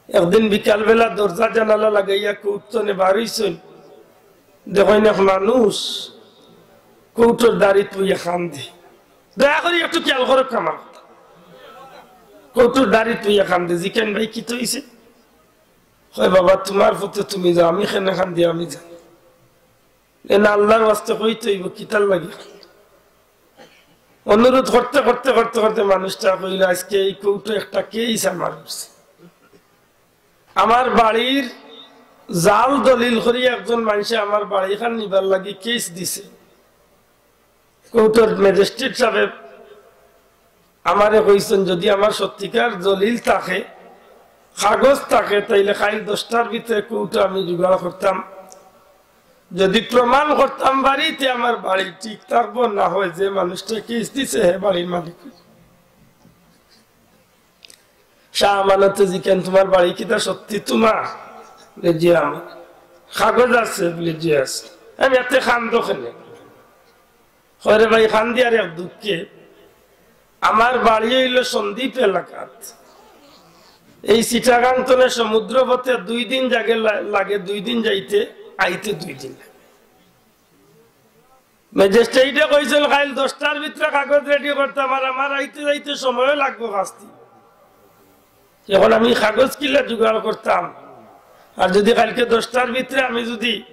একদিন বিকালবেলা দরজা জানালা লাগাইয়া কোর্ট তনে বার অইছইন, দেখইন এক মানুষ কোর্টর দাড়িত বইয়া কান্দে। দয়া করি একটু খেয়াল করো আমার কথা। কোর্টর দাড়িত বইয়া কান্দে। জিকাইন, "ভাই, কিতা অইছে?" কয়, "বাবা, তুমার পথে তুমি যাও, আমি কেনে কান্দি আমি জানি।" এ না, আল্লাহর ওয়াস্তে কইতে অইবো, কিতার লাগি? অনুরোধ করতে করতে করতে করতে মানুষটা কইল, "আজকে এই কোর্টো একটা কেস আমার অইছে। আমার বাড়ির জাল দলিল করি একজন মানষে আমার বাড়িখান নিবার লাগি কেস দিছে।" কোর্টর ম্যাজিস্ট্রেট সাহেব আমারে কইছইন, যদি আমার সত্যিকার দলিল থাকে, কাগজ থাকে, তাইলে কাইল দশটার ভিতরে কোর্টো আমি জোগাড় করতাম। যদি প্রমাণ করতাম পারি, তে আমার বাড়ি ঠিক থাকবো, না হয় যে মানুষটা কেস দিছে, হে বাড়ির মালিক। শাহ আমানতে জিকাইন, "তুমার বাড়ি কিতা সত্যি তুমার?" বলে, "জি আমার।" "কাগজ আছে?" বলে, "জি আছে।" "আমি এতে কান্দো কেনে?" কয়, "রে ভাই, কান্দি আর এক দুঃখে, আমার বাড়ি অইল সন্দ্বীপ এলাকাত। এই চিটাগাং তনে সমুদ্র পথে দুই দিন জাগে লা-, লাগে, দুই দিন যাইতে, আইতে দুই দিন লাগে।" ম্যাজিস্ট্রেটে কইছইন, "কাইল দশটার ভিতরে কাগজ রেডি করতাম, আর আমার আইতে যাইতে সময় লাগবো পাঁচ দিন। এখন আমি কাগজ কিলা জোগাড় করতাম, আর যদি কাইলকে দশটার ভিতরে আমি যদি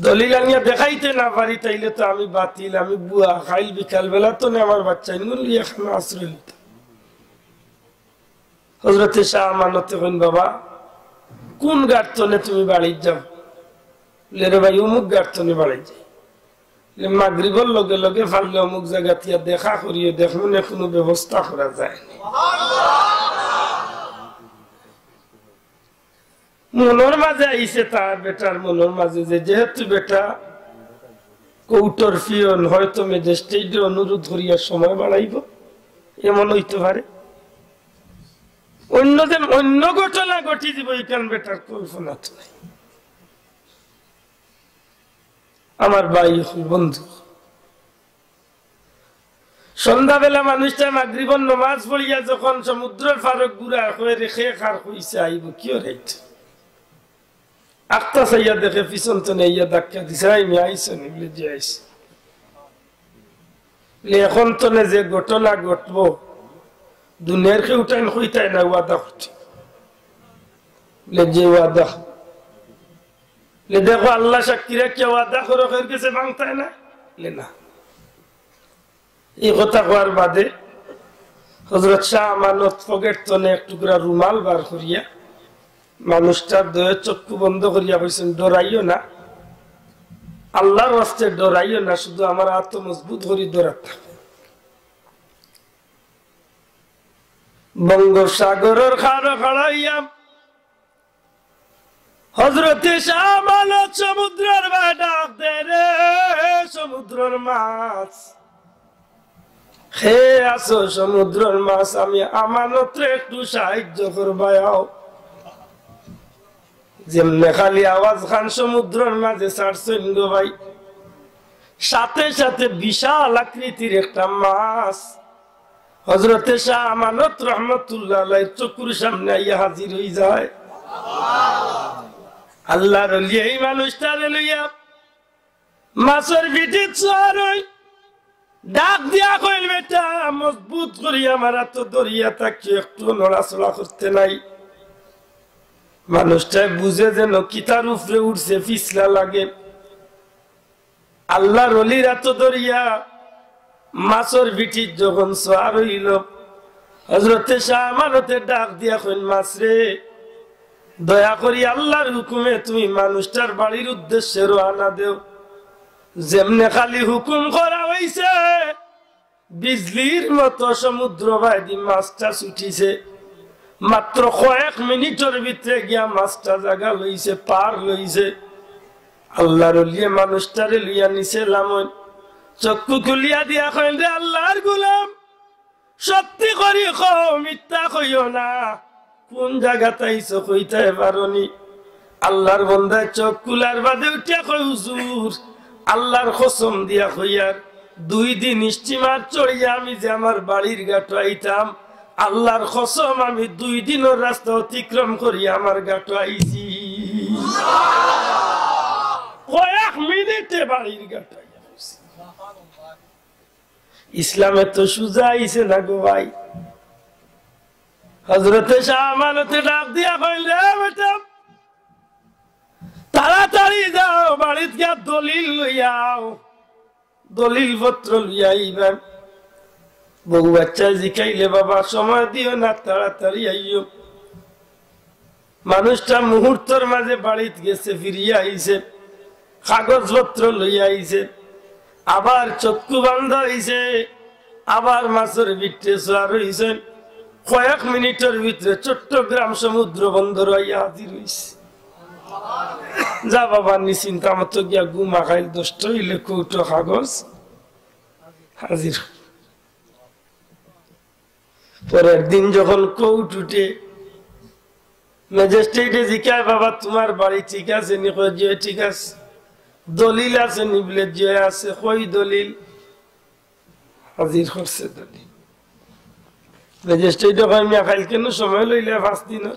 দলিল আনিয়া দেখাইতে না পারি, তাইলে তো আমি বাতিল, আমি ভুয়া। কাইল বিকাল বেলা তো নে আমার বাচ্চাইনগুন লইয়া এখানো আশ্রয় নিতাম। হজরতে শাহ আমানতে কইন, "বাবা, কোন গাড় তনে তুমি বাড়িত যাও?" বলে, "রে ভাই, অমুক গাড় তনে বাড়িত যাই।" বলে, "মাগরিবর লগে লগে পারলে অমুক জাগাত গিয়া দেখা করিও, দেখমু নে কুনু ব্যবস্থা করা যায় নি।" মনর মাঝে আইছে, তার বেটার মনর মাঝে যে যেহেতু বেটা কোর্টর পিয়ন, হয়তো ম্যাজিস্ট্রেটরে অনুরোধ করিয়া সময় বাড়াইবো, এমন অইতে পারে। অন্য যেন অন্য ঘটনা ঘটি দিব, ইখান বেটার কল্পনাত নাই। আমার ভাই অকল, বন্ধু, সন্ধ্যাবেলা মানুষটা মাগরিবর নমাজ পড়িয়া যখন সমুদ্রর পারো ঘুরায়, কয়, "রে, খে কার কইছে আইব, কিয় রে ইটা?" আখতা চাইয়া দেখে, পিছন তনে আইয়া ধাক্কা দিছে, "আই মিয়া, আইছো নি?" বলে, "জি, আইছি।" বলে, "এখন তনে যে ঘটনা ঘটবো, দুনিয়ার কেউ টাইম কইতায় না, ওয়াদা করছি।" বলে, "যে ওয়াদা।" বলে, "দেখো, আল্লাহ সাক্ষী রাখিয়া ওয়াদা করো, কেউর গেছে ভাঙতায় না।" বলে, "না।" এই কথা কওয়ার বাদে হজরত শাহ আমানত পকেট তনে এক টুকরা রুমাল বার করিয়া মানুষটার দয়ে চক্ষু বন্ধ করিয়া কইছেন, "ডরাইও না, আল্লাহর ওয়াস্তে ডরাইও না, শুধু আমার আতো মজবুত করি ধরাত থাকো।" বঙ্গোপসাগরর খাড়ো খাড়াইয়া হজরতে শাহ আমানত সমুদ্রর মাঝে ডাক দে, "রে সমুদ্রর মাছ, হে আছো সমুদ্রর মাছ, আমি আমানতরে একটু সাহায্য করবায় আও।" যেমনে খালি আওয়াজ খান সমুদ্রর মাঝে ছাড়ছইন গো ভাই, সাথে সাথে বিশাল আকৃতির একটা মাছ হজরতে শাহ আমানত রহমতুল্লাহ আলাইহির চকুর সামনে আইয়া হাজির অই যায়। আল্লাহর ওলি এই মানুষটারে লইয়া মাছর পিঠিত সওয়ার অই ডাক দিয়া কইল, "বেটা, মজবুত করি আমার আতো ধরিয়া থাকি, একটু নড়াচড়া করতে নাই।" মানুষটায় বুঝে যেন কিতার উপরে উঠছে, পিছলা লাগে। আল্লাহর ওলির আতো ধরিয়া মাছর পিঠিত যখন সওয়ার অইল, হজরতে শাহ আমানতে ডাক দিয়া কইন, "মাছ রে, দয়া করি আল্লাহর হুকুমে তুমি মানুষটার বাড়ির উদ্দেশ্যে রওয়ানা দেও।" যেমনে খালি হুকুম করা অইছে, বিজলির মতো সমুদ্র বায়দি মাছটা ছুটিছে। মাত্র কয়েক মিনিটর ভিতরে গিয়া মাছটা জাগা লইছে, পার লইছে। আল্লাহর ওলিয়ে মানুষটারে লইয়া নিচে লামইন। চক্ষু খুলিয়া দিয়া কইন, "রে আল্লাহর গোলাম, সত্যি করি কও, মিথ্যা কইও না।" কোন জাগাত আইছো কইতায় পারো নি? আল্লাহর বন্দায় চোখ খুলার বাদে উঠিয়া কয়, "হুজুর, আল্লাহর কসম দিয়া কইয়ার, দুই দিন স্টিমার চড়িয়া আমি যে আমার বাড়ির ঘাটো আইতাম, আল্লাহর কসম আমি দুই দিনর রাস্তা অতিক্রম করি আমার ঘাটো আইছি।" কয়েক মিনিটে বাড়ির ঘাটো আইয়া পড়ছি। ইসলামে তো সুজা আইছে না গো ভাই। হজরতে শাহ আমানতে ডাক দিয়া কইল, "রে বেটা, তাড়াতাড়ি যাও, বাড়িত গিয়া দলিল লইয়া আও, দলিল পত্র লইয়া আইবা।" বউ বাচ্চায় জিকাইলে, "বাবা, সময় দিও না, তাড়াতাড়ি আইও।" মানুষটা মুহূর্তর মাঝে বাড়িত গেছে, ফিরিয়া আইছে, কাগজপত্র লইয়া আইছে, আবার চক্ষু বান্ধা অইছে, আবার মাছর ভিতরে সওয়ার অইছে। কয়েক মিনিটর ভিতরে চট্টগ্রাম সমুদ্র বন্দর আইয়া হাজির অইছে। যা বাবা, নিশ্চিন্তা মতো গিয়া ঘুমা, কাইল দশটা অইলে কৌটো কাগজ হাজির। পরের দিন যখন কোর্ট উঠে, ম্যাজিস্ট্রেটে জিকায়, "বাবা, তোমার বাড়ি ঠিক আছে নি?" কয়, "জি, ঠিক আছে।" "দলিল আছে নি?" বলে, "জি আছে।" "কই দলিল?" হাজির করছে দলিল। ম্যাজিস্ট্রেটে কয়, "মিয়া, কাইল কেনে সময় লইলে পাঁচ দিনর?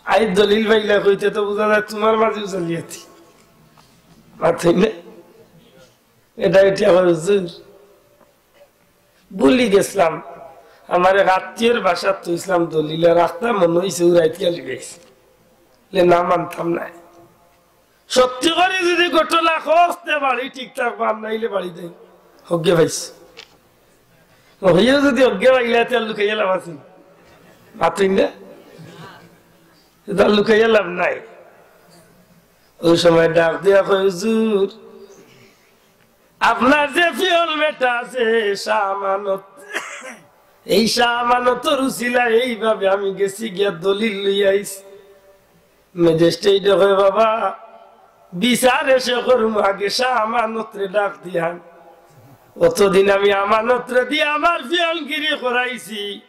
আইজ দলিল পাইলা কইতে তো বুঝা যায় তোমার মাঝেও জালিয়াতি।" মাতইন না? এটা এটা আবার হুজুর। ভুলি গেছলাম, আমার এক আত্মীয়র বাসাত থইছলাম দলিল, আর আখতা মনো অইছে উড়াইত গেলি গেছে। লে না মানতাম না। সত্যি করি যদি ঘটনা কস তে বাড়ি ঠিক থাকবো, আর নাইলে বাড়ি দেই। হগ্গে পাইস। হইয়া যদি হগ্গে পাইলে তে আর লুকাইয়া লাভ আছে? মাতইন না? এটা আর লুকাইয়া লাভ নাই। ওই সময় ডাক দিয়া কয়, "হুজুর, আপনার যে পিয়ন বেটা আছে, শাহ আমানত, এই শাহ আমানতর উসিলা এইভাবে আমি গেছি গিয়া দলিল লইয়া আইছি।" ম্যাজিস্ট্রেটে কয়, "বাবা, বিচার এসে করুম, আগে শাহ আমানতরে ডাক দিয়ান। অতদিন আমি আমানতরে দিয়া আমার পিয়নগিরি করাইছি,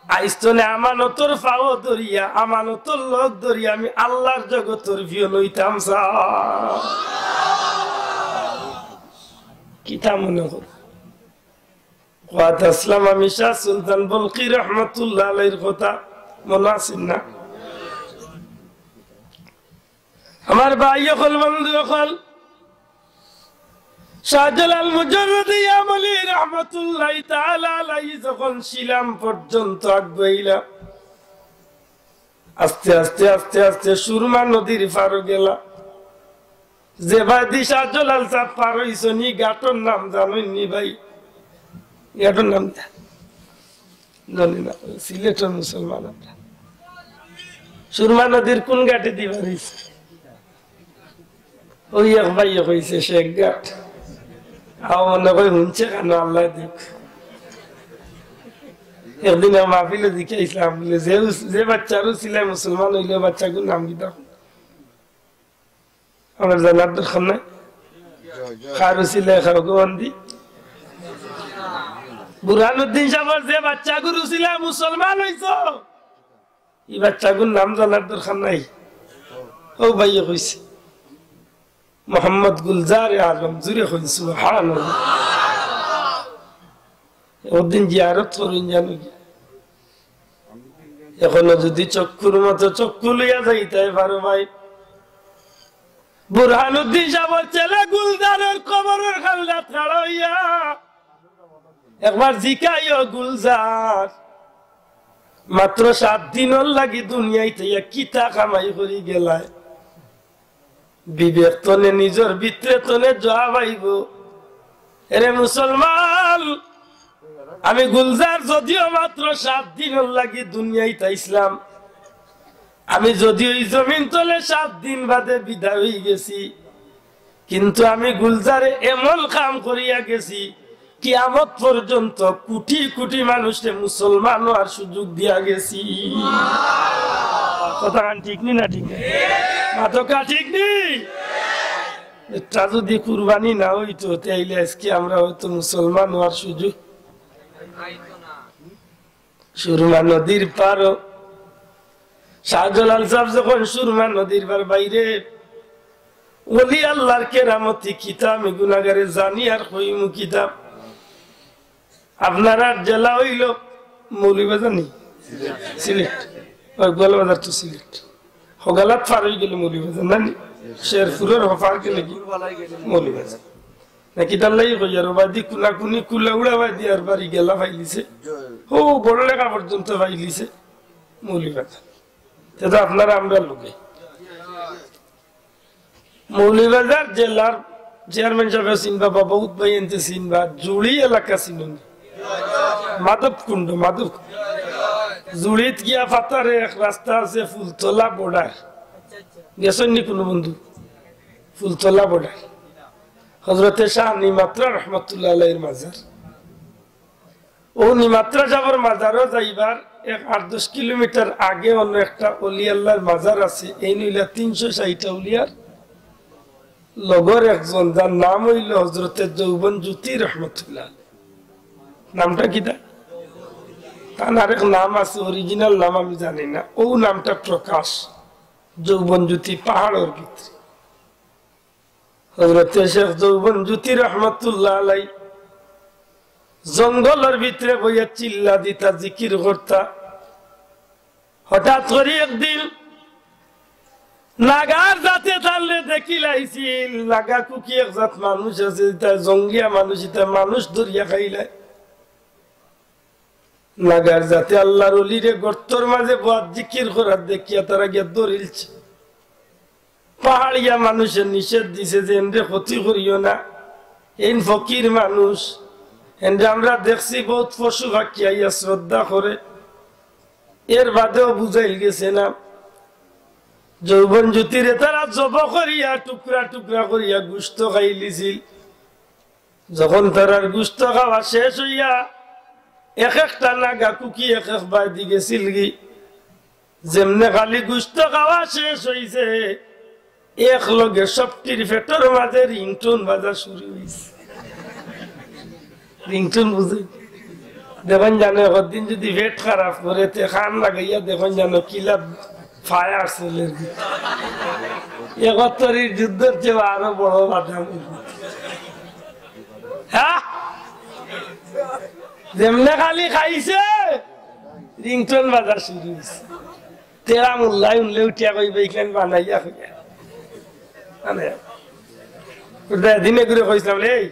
আইজ তনে আমানতর পাও ধরিয়া, আমানতর লগ ধরিয়া আমি আল্লাহর জগতর পিয়ন অইতাম চাই।" কিতা মনে কর? ওয়াদ আসলাম আমি শাহ সুলতান বলখি রহমতুল্লাহ আলাইহির কথা মনে আছে না? আমার ভাই অকল, বন্ধু অকল, শাহজালাল মুজাররদে ইয়ামনি রহমতুল্লাহি তাআলা আলাইহি যখন শিলাম পর্যন্ত আগুয়াইলা, আস্তে আস্তে আস্তে আস্তে সুরমা নদীর পারো গেলা। যে বায়দি শাহজালাল সাব পার অইছইন, ই ঘাটর নাম জানইন নি ভাই? ঘাটর নাম জানি না, সিলেটর মুসলমান আমরা। সুরমা নদীর কোন ঘাটেদি পার অইছে? ওই এক ভাইয়ে কইছে শেখ ঘাট। আও মনে কয় হুনছে কেন, আল্লাহ দেখ। একদিন এক মাহফিলো জিকাইছলাম, বুলে, "যে উস-, যে বাচ্চার উসিলায় মুসলমান অইলে, বাচ্চাগুর নাম কিতা?" আমার জানার দরকার নাই। কার উসিলায় খাও গো বান্দি? বুরহানুদ্দিন সাবর যে বাচ্চাগুর উসিলায় মুসলমান অইছো, ই বাচ্চাগুর নাম জানার দরকার নাই। ও ভাইয়ে কইছে, মোহাম্মদ গুলজার আলম, জুরে কইন সুবহানাল্লাহ। ওদিন জিয়ারত করইন জানো কি? এখনো যদি চক্ষুর মতো চক্ষু লইয়া যাইতায় পারো ভাই, বুরহানুদ্দিন সাবর ছেলে গুলজারর কবরর কান্দাত খাড়া অইয়া একবার জিকাইও গুলজার, মাত্র সাত দিনর লাগি দুনিয়াইত আইয়া কিতা কামাই করি গেলায়? বিবেক তনে নিজর ভিতরে তনে জবাব আইবো। এরে মুসলমান, আমি গুলজার যদিও মাত্র সাত দিনর লাগি দুনিয়াইত আইছলাম, আমি যদিও ই জমিন তলে সাত দিন বাদে বিদায় অই গেছি, কিন্তু আমি গুলজারে এমন কাম করিয়া গেছি, কিয়ামত পর্যন্ত কোটি কোটি মানুষরে মুসলমান অওয়ার সুযোগ দিয়া গেছি। কথাখান ঠিক নি না ঠিক না? মাতকা ঠিক নি? এটা যদি কুরবানি না অইতো, তাইলে আজকে আমরা হয়তো মুসলমান অওয়ার সুযোগ। সুরমা নদীর পারো। শাহজালাল সাব যখন সুরমা নদীর পার বাইরে, ওলি আল্লাহর কেরামতি কিতা আমি গুনাগারে জানি আর কইমু কিতা। আপনারার জেলা অইলো মৌলভীবাজার নি? সিলেট। ওই গোয়ালবাজার তো সিলেট। হগালাত পার অই গেলে মৌলভীবাজার, না নি? শেরপুরর হপার গেলে কি? মৌলভীবাজার। নাকি তার লাগি কই আর বাদি কুনাকুনি কুলা উড়া বাদি আর বাড়ি গেলা পাইলিছে। ও বড় লেখা পর্যন্ত পাইলিছে মৌলভীবাজার। তে তো আপনারা আমরা লোকে। মৌলভীবাজার জেলার চেয়ারম্যান সাহেব চিনবা বা বহুত ভাই আনতে চিনবা, জুড়ি এলাকা চিনুন? মাধবকুণ্ড, মাধবকুণ্ড। জুড়িত গিয়া ফাতারে এক রাস্তা আছে ফুলতলা বর্ডার। গেছইন নি কোনো বন্ধু? ফুলতলা বর্ডার। হজরতে শাহ নিমাত্রা রহমতুল্লাহ আলাইহির মাজার। ও নিমাত্রা সাবর মাজারও যাইবার এক আট দশ কিলোমিটার আগে অন্য একটা অলি আল্লাহর মাজার আছে। এই নইলা তিনশো ষাইট আউলিয়ার লগর একজন, যার নাম অইলো হজরতে যৌবন জ্যোতি রহমতুল্লাহ। নামটা কিতা? তার আরেক নাম আছে, অরিজিনাল নাম আমি জানি না। ও নামটা প্রকাশ, যৌবন জ্যোতি পাহাড়র ভিতরে। হজরতে শেখ যৌবন জ্যোতি রহমতুল্লাহ আলাই জঙ্গলর ভিতরে বইয়া চিল্লা দিতা, জিকির করতা। হঠাৎ করি একদিন নাগার জাতে তানরে দেখিলাইছিল। নাগা কুকি এক জাত মানুষ আছে, ইতা জঙ্গলিয়া মানুষ, ইতা মানুষ ধরিয়া খাইলায়। নাগার জাতে আল্লাহর অলিরে গর্তর মাঝে বওয়াত জিকির করার দেখিয়া তারা গিয়া ধরিলছে। পাহাড়িয়া মানুষে নিষেধ দিছে যে এনরে ক্ষতি করিও না, এইন ফকির মানুষ, এনরে আমরা দেখছি বউত পশু পাখি আইয়া শ্রদ্ধা করে, এর বাদেও বুঝাইল গেছে না। যৌবন জ্যোতিরে তারা জব করিয়া টুকরা টুকরা করিয়া গুস্ত খাইলিছিল। যখন তারার গুস্ত খাওয়া শেষ অইয়া এক একটা নাগা কুকি এক এক বায়দি গেছিলগি, যেমনে খালি গুস্ত খাওয়া শেষ অইছে, এক লগে সবটির পেটর মাঝে ringtone বাজা শুরু অইছে। Ringtone বুঝইন? দেখইন জানো, একদিন যদি পেট খারাপ করে, তে কান লাগাইয়া দেখইন জানো কিলা fire চলের। একাত্তরর যুদ্ধর চেয়ে আরো বড় বাধা। হ্যাঁ? যেমনে খালি খাইছে, ringtone বাজা শুরু অইছে। তেরা মোল্লায় হুনলে উঠিয়া কইবা, "ইখান বানাইয়া কইয়া।" মানে, ওটা দিনে করে কইছিলাম, "এই,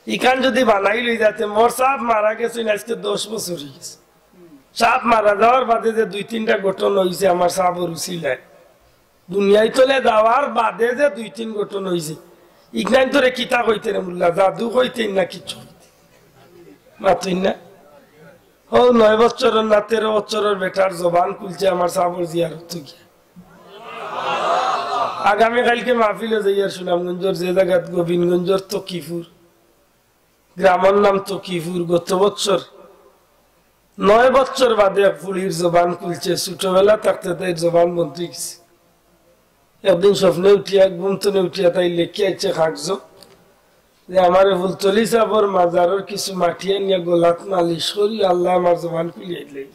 ইখান যদি বানাইল অইযাতে, মোর সাব মারা গেছইন আইজকে দশ বছর অইগেছে। সাব মারা যাওয়ার বাদে যে দুই তিনটা ঘটনা অইছে আমার সাবর উছিলায়, দুনিয়ার তলে যাওয়ার বাদে যে দুই তিন ঘটনা অইছে, ইখান তোরে কিতা কইতে রে মোল্লা, জাদু কইতে না কিচ্ছু কইতে?" মাতইন না। ও নয় বছরর না তেরো বছরর বেটার জবান খুলছে আমার সাবর জিয়ারত গিয়া। আগামী কাইলকে মাহফিলো যাইয়ার সুনামগঞ্জর যে জাগাত গোবিন্দগঞ্জর তকিপুর, গ্রামর নাম তকিপুর। গত বছর নয় বছর বাদে এক ফুড়ির জবান খুলছে, ছোটবেলা থাকতে তাইর জবান বন্ধ অইগেছে। একদিন স্বপ্নে উঠিয়া, ঘুম তনে উঠিয়া তাই লেখি আইছে কাগজো যে আমারে ফুলতলি সাবর মাজারর কিছু মাটি আনিয়া গলাত মালিশ করি, আল্লায় আমার জবান খুলিয়া দিলে।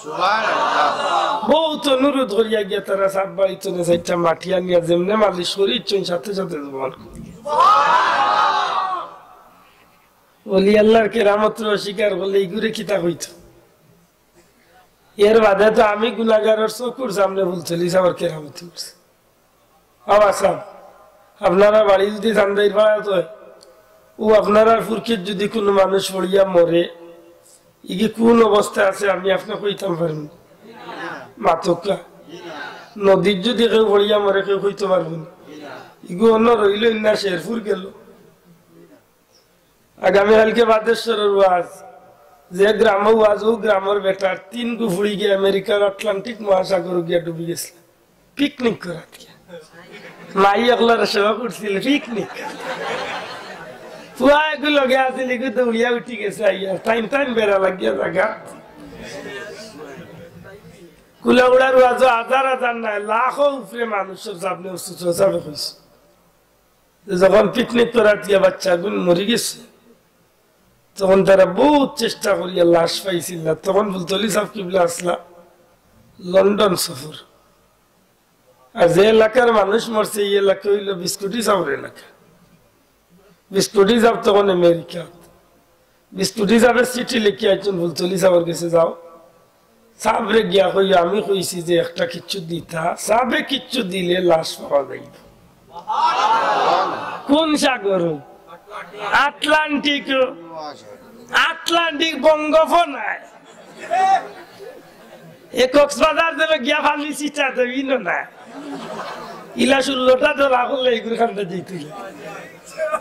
সুবহানাল্লাহ। বউত অনুরোধ করিয়া গিয়া তারা সাব বাড়ি তনে চাইরটা মাটি আনিয়া যেমনে মালিশ করি, ইচ্ছুন সাথে সাথে জবান খুলি। ওলি আল্লাহর কেরামতরে অস্বীকার করলে ইগুরে কিতা কইতো? এর বাদে তো আমি গুনাগারর চকুর সামনে ফুলতলি সাবর কেরামতি করছি। বাবা সাব, আপনারা বাড়ি যদি চান্দাইর পাড়াত অয়, ও আপনারার ফুরকিত যদি কুনু মানুষ পড়িয়া মরে, ইগি কুন অবস্থায় আছে আমি আপনে কইতাম পারমু? মাতউক্কা। নদীত যদি কেউ পড়িয়া মরে, কেউ কইতো পারবো না। ইগু অন্য রইল না, শেরপুর গেল। আগামী কাইলকে বাদেশ্বরর ওয়াজ, যে গ্রামো ওয়াজ, ও গ্রামর বেটার তিন গু ফুড়ি গিয়া আমেরিকার আটলান্টিক মহাসাগরো গিয়া ডুবি গেছিল পিকনিক করাত গিয়া। মাই একলার সেবা করছিল পিকনিক। পুয়া এগু লগে আছিল, এগু দৌড়িয়া উঠি গেছে আইয়া। টাইম টাইম বেড়া লাগিয়া জাগা। কুলাউড়ার ওয়াজো হাজার হাজার নায়, লাখো উপরে মানুষর সামনে উচ্চ সাবে কইছে। যখন পিকনিক করাত গিয়া বাচ্চাগুন মরি গেছে, তখন তারা বউত চেষ্টা করিয়া লাশ পাইছিল না। তখন ফুলতলি সাব কিবলা আছলা লন্ডন সফর। আর যে এলাকার মানুষ মরছে, এই এলাকা অইল বিস্কুটি সাবর এলাকা। বিস্কুটি সাব তখন আমেরিকাত। বিস্কুটি সাবে চিঠি লেখিয়া আইছইন ফুলতলি সাবর গেছে, যাও, সাবরে গিয়া কইও, আমি কইছি যে একটা কিচ্ছু দিতা, সাবে কিচ্ছু দিলে লাশ পাওয়া যাইব। কোন সাগর? আটলান্টিক। আটলান্টিক বঙ্গোপ নায়। এ কক্সবাজার দিলে গিয়া পানি ছিটা দেবি না। ইলা ষোলোটা ধরা করলে এগুলো খান্ডা যেতে।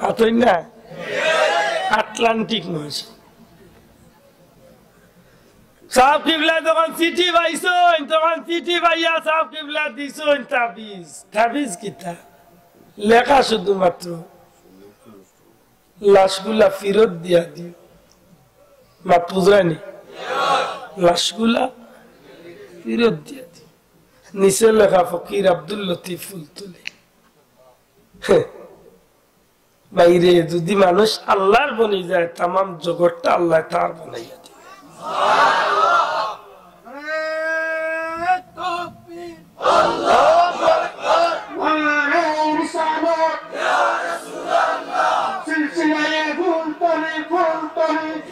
আতই না? আটলান্টিক মহাসাগর। সাব কিবলা যখন চিঠি পাইছইন, তখন চিঠি পাইয়া সাব কিবলা দিছইন তাবিজ। তাবিজ কিতা? লেখা শুধুমাত্র, "লাশগুলা ফিরত দিয়া দিও।" মাত বুঝরায়নি? "লাশগুলা ফিরত দিয়া দিও।" নিচে লেখা, "ফকির আব্দুল লতিফ ফুলতলি।" বাইরে যদি মানুষ আল্লাহর বনি যায়, তামাম জগৎটা আল্লাহ তার বানাইয়া দিবে। নারায়ে রিসালাত। সিলসিলায়ে ফুলতলি, ফুলতলি।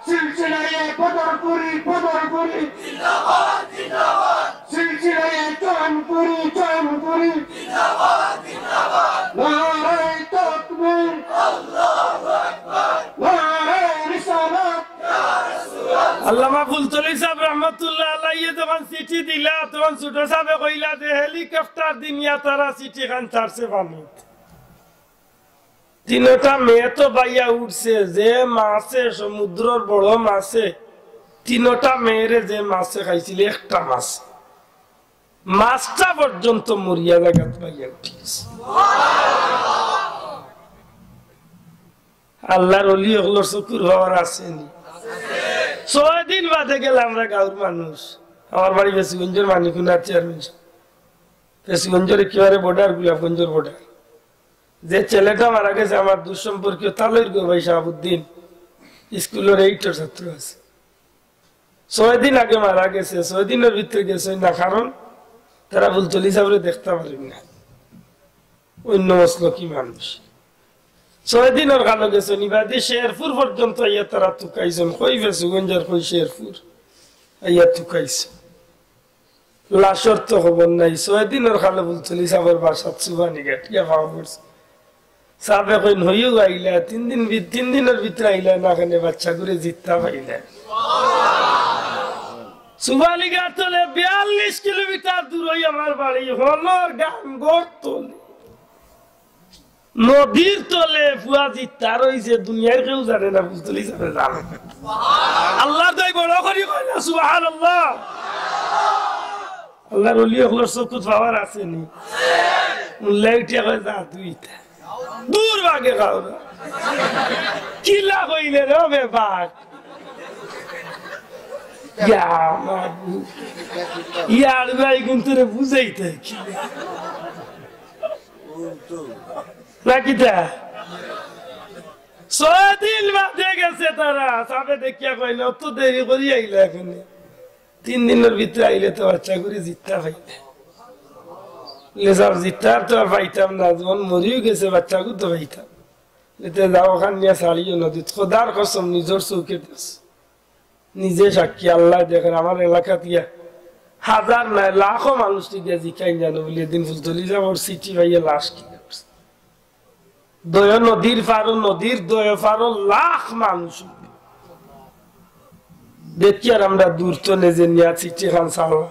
সিলসিলায়ে বদরপুরি, বদরপুরি। সিলসিলায়ে জৌনপুরি, জৌনপুরি। নারায়ে তাকবীর। নারায়ে রিসালাত। আল্লামা ফুলতলি সাব রহমতুল্লাহ আলাইহি যখন চিঠি দিলা, তখন ছোট সাবে কইলা যে হেলিকপ্টার দি নিয়া তারা চিঠিখান ছাড়ছে পানিত। তিনটা মেয়ে তো বাইয়া উঠছে, যে মাছে, সমুদ্রর বড় মাছে, তিনটা মেয়েরে যে মাছে খাইছিল, একটা মাছ, মাছটা পর্যন্ত মরিয়া জাগাত বাইয়া উঠি গেছে। আল্লাহর ওলি অকলর চকুর পাওয়ার আছে নি? ছয় দিন বাদে গেলে আমরা গাঁওর মানুষ, আমার বাড়ি ফেঞ্চুগঞ্জর মানিকুনার চেয়ারম্যান সাব, ফেঞ্চুগঞ্জর একেবারে বর্ডার, গোলাপগঞ্জর বর্ডার। যে ছেলেটা মারা গেছে আমার দুঃসম্পর্কীয় তালইর গো ভাই শাহাবুদ্দিন, স্কুলর এইটর ছাত্র আছে। ছয় দিন আগে মারা গেছে, ছয় দিনর ভিতরে গেছে না, কারণ তারা ফুলতলি সাবরে দেখতা পারইন না, অন্য মসলকি মানুষ। ছয় দিনর কালো গেছে নি, বাদে শেরপুর পর্যন্ত আইয়া তারা তুকাইছইন, কই ফেঞ্চুগঞ্জর কই শেরপুর, আইয়া তুকাইছইন। লাশর তো খবর নাই। ছয় দিনর কালো ফুলতলি সাবর বাসাত সুবানীঘাট গিয়া পাওয়া পড়ছে। সাবে কইন, হইও আইলা, তিন দিন ভি-, তিন দিনর ভিতরে আইলা না, কেনে বাচ্চাগুরে জিত্তা পাইলা। সুবানীঘাট তলে বিয়াল্লিশ কিলোমিটার দূর অই আমার বাড়ি, হলর গাঙ্গর তলে। নদীর তলে ফুয়া জিত্তা রইছে, দুনিয়ার কেউ জানে না, ফুলতলি সাবে জানে। আল্লাহর দয় বড় করি কয় না, সুবহানাল্লাহ। আল্লাহর ওলি অকলর চকুত পাওয়ার আছে নি? উল্লাই উঠিয়া কয়, "যা তুই ইতা।" দূর ভাগে খাওরা। কিলা কইলে রে বেবাক? ইয়া মাবুদ। ইয়ার ভাই গুনতরে বুঝাইতে কি? না কিতা? ছয় দিন বাদে গেছে তারা, সাবে দেখিয়া কইন, "অত দেরি করি আইলা এখানে?" তিন দিনর ভিতরে আইলে তো বাচ্চাগুরে জিত্তা পাইলে। বলে, "স্যার, জিত্তা তো আর পাইতাম না, যখন মরিও গেছে বাচ্চাগু তো পাইতাম। এতে যাও, ওখান নিয়ে ছাড়িও নদীত, খোদার কসম, নিজর চউখে দেখছি, নিজে সাক্ষী, আল্লায় দেখের, আমার এলাকাত গিয়া হাজার নায়, লাখো মানুষ তো গিয়া জিকাইন জানো বলে, এদিন ফুলতলি সাবর চিঠি পাইয়া লাশ কি করছে।" দয় নদীর পারো, নদীর দয় পারো লাখ মানুষ। দেখি আর আমরা দূর তনে যে নিয়া চিঠি খান চাওয়া।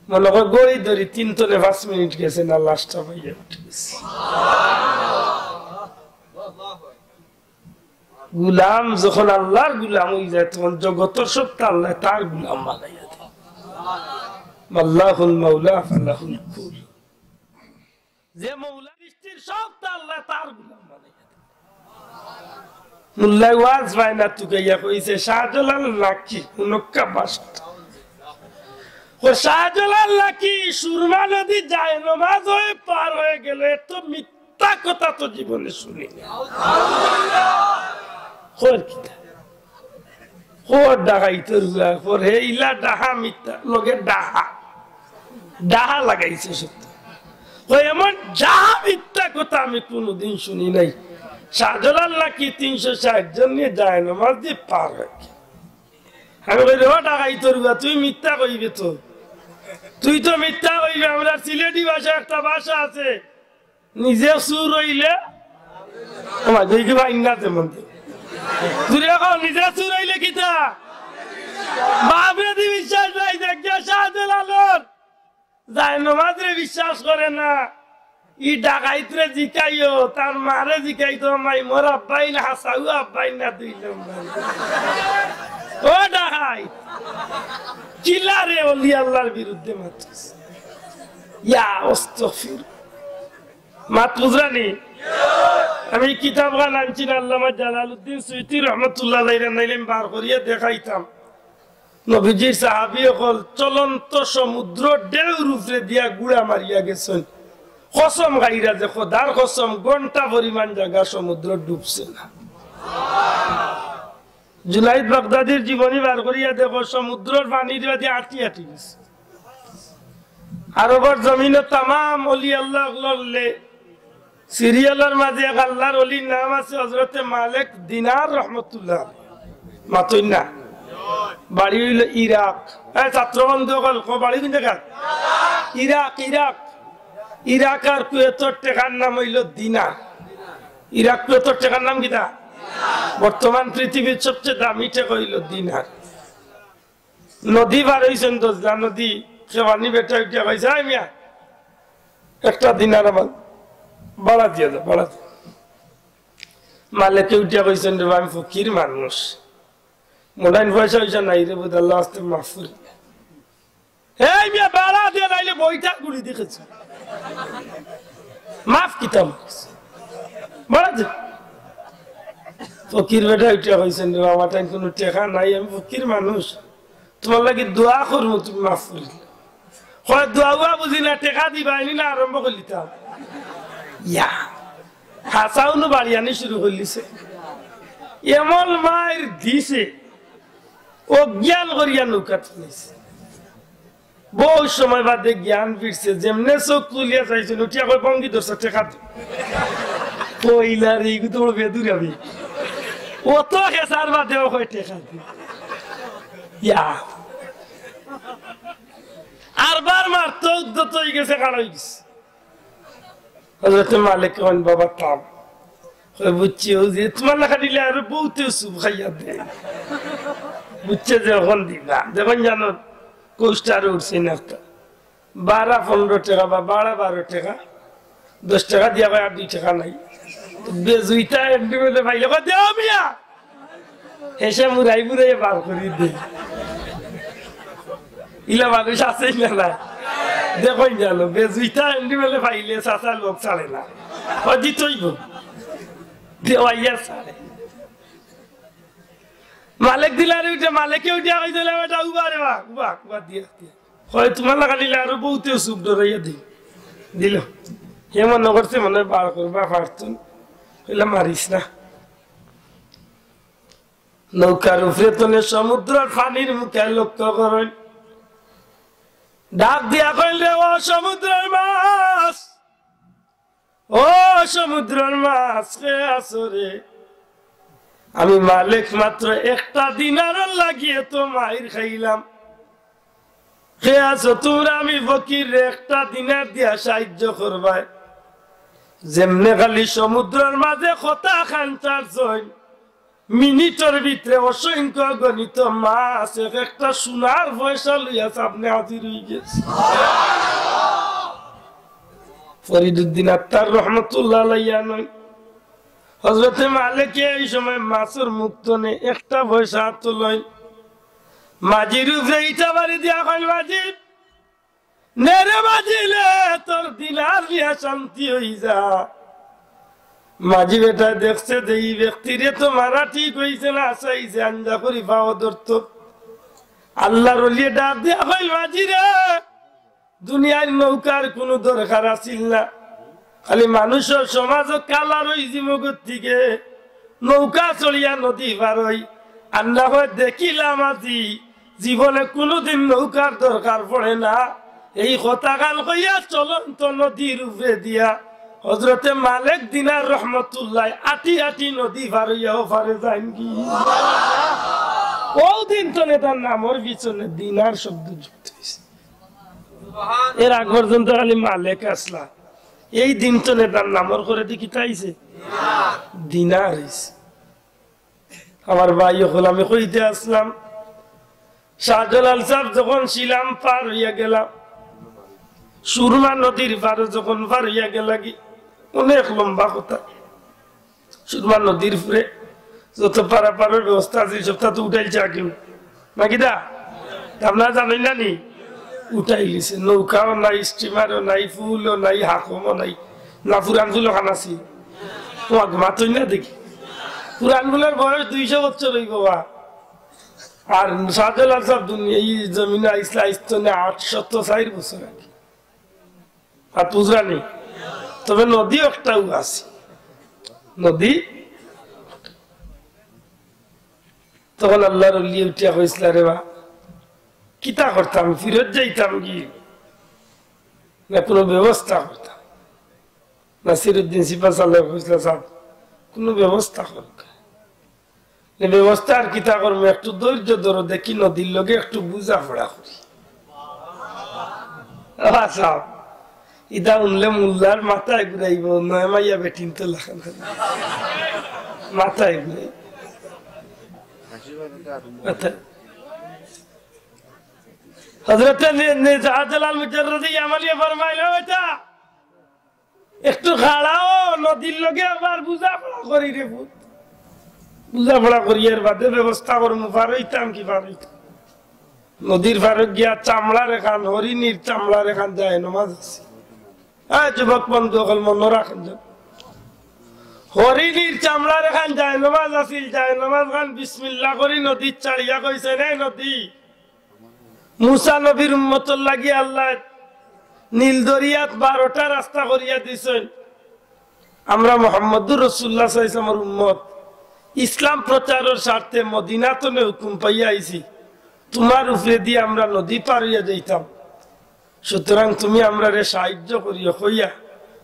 মনে কয় ঘড়ি ধরি তিন তনে পাঁচ মিনিট গেছে না, লাশটা পাইয়া উঠে গেছে। গুলাম যখন আল্লাহর গুলাম অই যায়, তখন জগতর সবটা আল্লায় তার গুলাম বানাইয়া দেয়। আল্লাহুল মাওলা ফালাহুল কুল। যে মৌলা সৃষ্টির সবটা আল্লায় তার গুলাম বানাইয়া দেয়। মোল্লায় ওয়াজ বায়না তুকাইয়া কইছে, "শাহজালাল নাকি হুনক্কা বাসটা।" ও শাহজালাল নাকি সুরমা নদী যায় নমাজ হয়ে পার হয়ে গেল, এত মিথ্যা কথা তো জীবনে শুনি না। খোর কিতা? খোর ডাকাইতর হুয়া, খোর হে ইলা ডাহা মিথ্যা, লগে ডাহা। ডাহা লাগাইছে সত্য। কয়, "এমন ডাহা মিথ্যা কথা আমি কোনোদিন শুনি নাই।" শাহজালাল নাকি তিনশো ষাট জন নিয়ে যায় নমাজ দিয়ে পার হয়ে গেল। আমি কই, "রে ও ডাকাইতর হুয়া, তুই মিথ্যা কইবে তো, তুই তো মিথ্যা কইবে।" আমরা সিলেটি ভাষা একটা ভাষা আছে, নিজে চুর অইলে, ও ভাই, দেখি ভাই না তেমন। দূরে কও, নিজে চুর অইলে কিতা? বাপরে দি বিশ্বাস নাই, দেখিয়া শাহজালালর যায় নমাজরে বিশ্বাস করে না। ই ডাকাইতরে জিকাইও, তার মারে জিকাইতো, "মাই মোর আব্বাই না হাসাউ আব্বাই না দুই নম্বর।" ও ডাকাইত, কিলারে অলি আল্লাহর বিরুদ্ধে মাতস? ইয়া আস্তাগফির। মাত বুঝরানি? আমি কিতাব খান আনছি না, আল্লামা জালালউদ্দিন সুয়ুতী রহমতুল্লাহ আলাইহির, নাইলে আমি বার করিয়া দেখাইতাম। নবীজির সাহাবী অকল চলন্ত সমুদ্র ঢেউর উপরে দিয়া গুড়া মারিয়া গেছইন। কসম খাইরা যে খোদার কসম, ঘন্টা পরিমাণ জাগা সমুদ্র ডুবছে না। জুনাইদ বাগদাদির জীবনী বার করিয়া দেখো, সমুদ্রর পানির বাদে আটি আটি গেছে। আরবর জমিনো তামাম অলি আল্লাহ অকলর লে-, সিরিয়ালর মাঝে এক আল্লাহর অলির নাম আছে হযরতে মালিক দিনার রহমতুল্লাহ। মাতইন না? বাড়ি অইল ইরাক। এই ছাত্র বন্ধু অকল, কও বাড়ি কোন জাগাত? Iraq, Iraq. ইরাক আর কুয়েতর টেকার নাম অইল দিনার। ইরাক কুয়েতর টেকার নাম কিতা? বর্তমান পৃথিবীর সবচেয়ে দামি টেকা অইলো দিনার। নদী পার অইছইন, দজলা নদী, খেওয়ানি বেটা উঠিয়া কইছে, "আয় মিয়া, একটা দিনার আমার বাড়া দিয়া যা, বাড়া দিয়া।" মালিকে উঠিয়া কইছইন, "রে বা, আমি ফকির মানুষ, মোটাইন পয়সা অইসা নাই রে, বুঝ আল্লাহ আস্তে মাফ করি।" এই মিয়া, বাড়া দিয়া নাইলে বইটা গুলি দেখেছি। মাফ কিতা মাফ? বাড়া দে। ফকির বেটা উঠিয়া কইছইন, "রে বাবা, তাই কোনো টেকা নাই, আমি ফকির মানুষ, তোমার লাগি দোয়া করমু, তুমি মাফ করি দিও।" কয়, "দোয়া উয়া বুঝি না, টেকা দিবা, এনি না আরম্ভ করি দিতাম।" ইয়া, হাসাউনু বাড়িয়ানি শুরু করি দিছে। এমন মাইর দিছে, অজ্ঞান করিয়া নৌকা তুলিছে। বহু সময় বাদে জ্ঞান ফিরছে, যেমনে চোখ তুলিয়া চাইছইন, উঠিয়া কয়, "ভঙ্গি ধরছে, টেকা দে।" কইলা রে, ইগু তো বড় বেদুর আমি। অত হেসার বাদেও কয়, "টেকা দে।" ইয়া। আরবার মারতো উদ্যত অই গেছে, খাড়া অই গেছে। হযরতে মালিক কইন, "বাবা, থাম।" কয়, "বুঝছি, অউ যে তোমার লেখা দিলে আরো বহুতে সুপ খাইয়া দে।" বুঝছে যে অখন দিবা। দেখইন জানো, কোষ্টার উঠছে না একটা। বাড়া পনেরো টেকা বা বাড়া বারো টেকা, দশ টেকা দিয়া কয়, "আর দুই টেকা নাই।" বেজুইতা এমডি বলে পাইলে কয়, "দেও মিয়া।" হেসে মুরাই মুরাই বার করি দে। ইলা মানুষ আছে না, না? দেখইন জানো, বেজুইতা এমডি বলে পাইলে চাচা লোক ছাড়ে না। ও দিতইব। দেওয়াইয়া ছাড়ে। মালিক দিলারে উঠে, মালিকে উঠিয়া কইছে, "বেটা, উবা রে বা, উবা, উবা দিয়া, দিয়া।" কয়, "তোমার লাগা দিলে আরো বহুতে সুপ ডরাইয়া দিই।" দিল। হে মনে করছে, মনে বার করবা পারতো না। কইলা, "মারিস না।" নৌকার উপরে তনে সমুদ্রর পানির মুখে লক্ষ্য করইন। ডাক দিয়া কইল, "রে ও সমুদ্রর মাছ, ও সমুদ্রর মাছ, কে আছো রে? আমি মালিক মাত্র একটা দিনারর লাগি এত মাইর খাইলাম। কে আছো তোমরা? আমি ফকিররে একটা দিনার দিয়া সাহায্য করবায়।" যেমনে খালি সমুদ্রর মাঝে কথা খান ছাড়ছইন, মিনিটর ভিতরে অসংখ্য গণিত মাছ এক একটা সোনার পয়সা লইয়া সামনে হাজির অই গেছে। ফরিদুদ্দিন আত্তার রহমতুল্লাহ আলাইহি নয়, হযরতে মালিকে এই সময় মাছর মুখ তনে একটা পয়সা আতো লইন, মাঝির উপরে ইটা বাড়ি দিয়া কইল, "মাঝি, নে রে মাঝি নে, তোর দিনার নিয়া শান্তি অই যা।" মাঝি বেটায় দেখছে যে ই ব্যক্তিরে তো মারা ঠিক অইছে না, আচ্ছা, ই যে আঞ্জা করি পাও ধরতো। আল্লার ওলিয়ে ডাক দিয়া কইল, "মাঝি রে, দুনিয়ার নৌকার কুনু দরকার আছিল না, খালি মানুষর সমাজো কালা রইছি মগর থেকে নৌকা চড়িয়া নদী পার অই। আর না হয় দেখিলাম আজি জীবনে কুনুদিন নৌকার দরকার পড়ে না।" এই কথা খান কইয়া চলন্ত নদীর উপরে দিয়া হযরতে মালিক দিনার রহমতুল্লাহ আটি আটি নদী পার অইয়া ওপারে যাইন কি। অউ দিন তনে তার নামর পিছনে দিনার শব্দ যুক্ত অইছে। এর আগ পর্যন্ত খালি মালিক আছলা, এই দিন তনে তার নামর করে দি কিতা অইছে? দিনার অইছে। আমার ভাই অকল, আমি কইতে আছলাম, শাহজালাল সাহেব যখন শিলাম পার অইয়া গেলাম, সুরমা নদীর পারো যখন পার অইয়া গেলাগি, অনেক লম্বা কথা। সুরমা নদীর উপরে যত পারাপারর ব্যবস্থা আছে, সবটা তো উঠাইলছে আগেউ। নাকি দা? তা আপনারা জানইন না নি? উঠাইলিছে। নৌকাও নাই, স্টিমারও নাই, ফুলও নাই, হাকমও নাই। না পুরান ফুলও খান আছে। ও আগ মাতইন না দেখি। পুরান ফুলর বয়স দুইশো বছর অইবো বা। আর শাহজালাল সাহেব দুনিয়া, ই জমিনো আইছলা, আইছতো না আটশত চাইর বছর আগে। আর বুঝরা নি? তবে নদী একটাউ আছে। নদী। তখন আল্লার ওলি উঠিয়া কইছলা, "রে বা, কিতা করতাম? ফিরত যাইতাম কি? না কুনু ব্যবস্থা করতাম?" নাসিরউদ্দিন সিপাহসালার কইছলা, "সাব, কুনু ব্যবস্থা করউক্কা।" "এ ব্যবস্থা আর কিতা করমু, একটু ধৈর্য ধরো, দেখি নদীর লগে একটু বুঝাপড়া করি।" ও সাব, ইতা হুনলে মোল্লার মাথায় ঘুরাইবো, নয় মাইয়া বেটিন তো লাখান মাথায় ঘুরাইবো। আচ্ছা। হযরতে নি-, নি-, শাহজালাল মুজাররদে ইয়ামানিয়ে ফরমাইলা, "বেটা, একটু খাড়াও, নদীর লগে আবার বুঝাপড়া করি রে পুত। বুঝাপড়া করি, এর বাদে ব্যবস্থা করমু, পার অইতাম কি পার অইতাম।" নদীর পারো গিয়া চামড়ার এখান, হরিণীর চামড়ার এখান জায়নামাজ আছিল। আ, যুবক বন্ধু অকল, মনো রাখইন যেন। হরিণীর চামড়ার এখান জায়নামাজ আছিল, জায়নামাজ খান বিসমিল্লাহ করি নদীত ছাড়িয়া কইছইন, "এ নদী, মুসা নবীর উম্মতর লাগি আল্লায় নীল দরিয়াত বারোটা রাস্তা করিয়া দিছইন। আমরা মুহাম্মদুর রাসূলুল্লাহ সাল্লাল্লাহু আলাইহি ওয়াসাল্লামর উম্মত, ইসলাম প্রচারর স্বার্থে মদিনা তনে হুকুম পাইয়া আইছি, তুমার উপরেদি আমরা নদী পার অইয়া যাইতাম, সুতরাং তুমি আমরারে সাহায্য করিও" কইয়া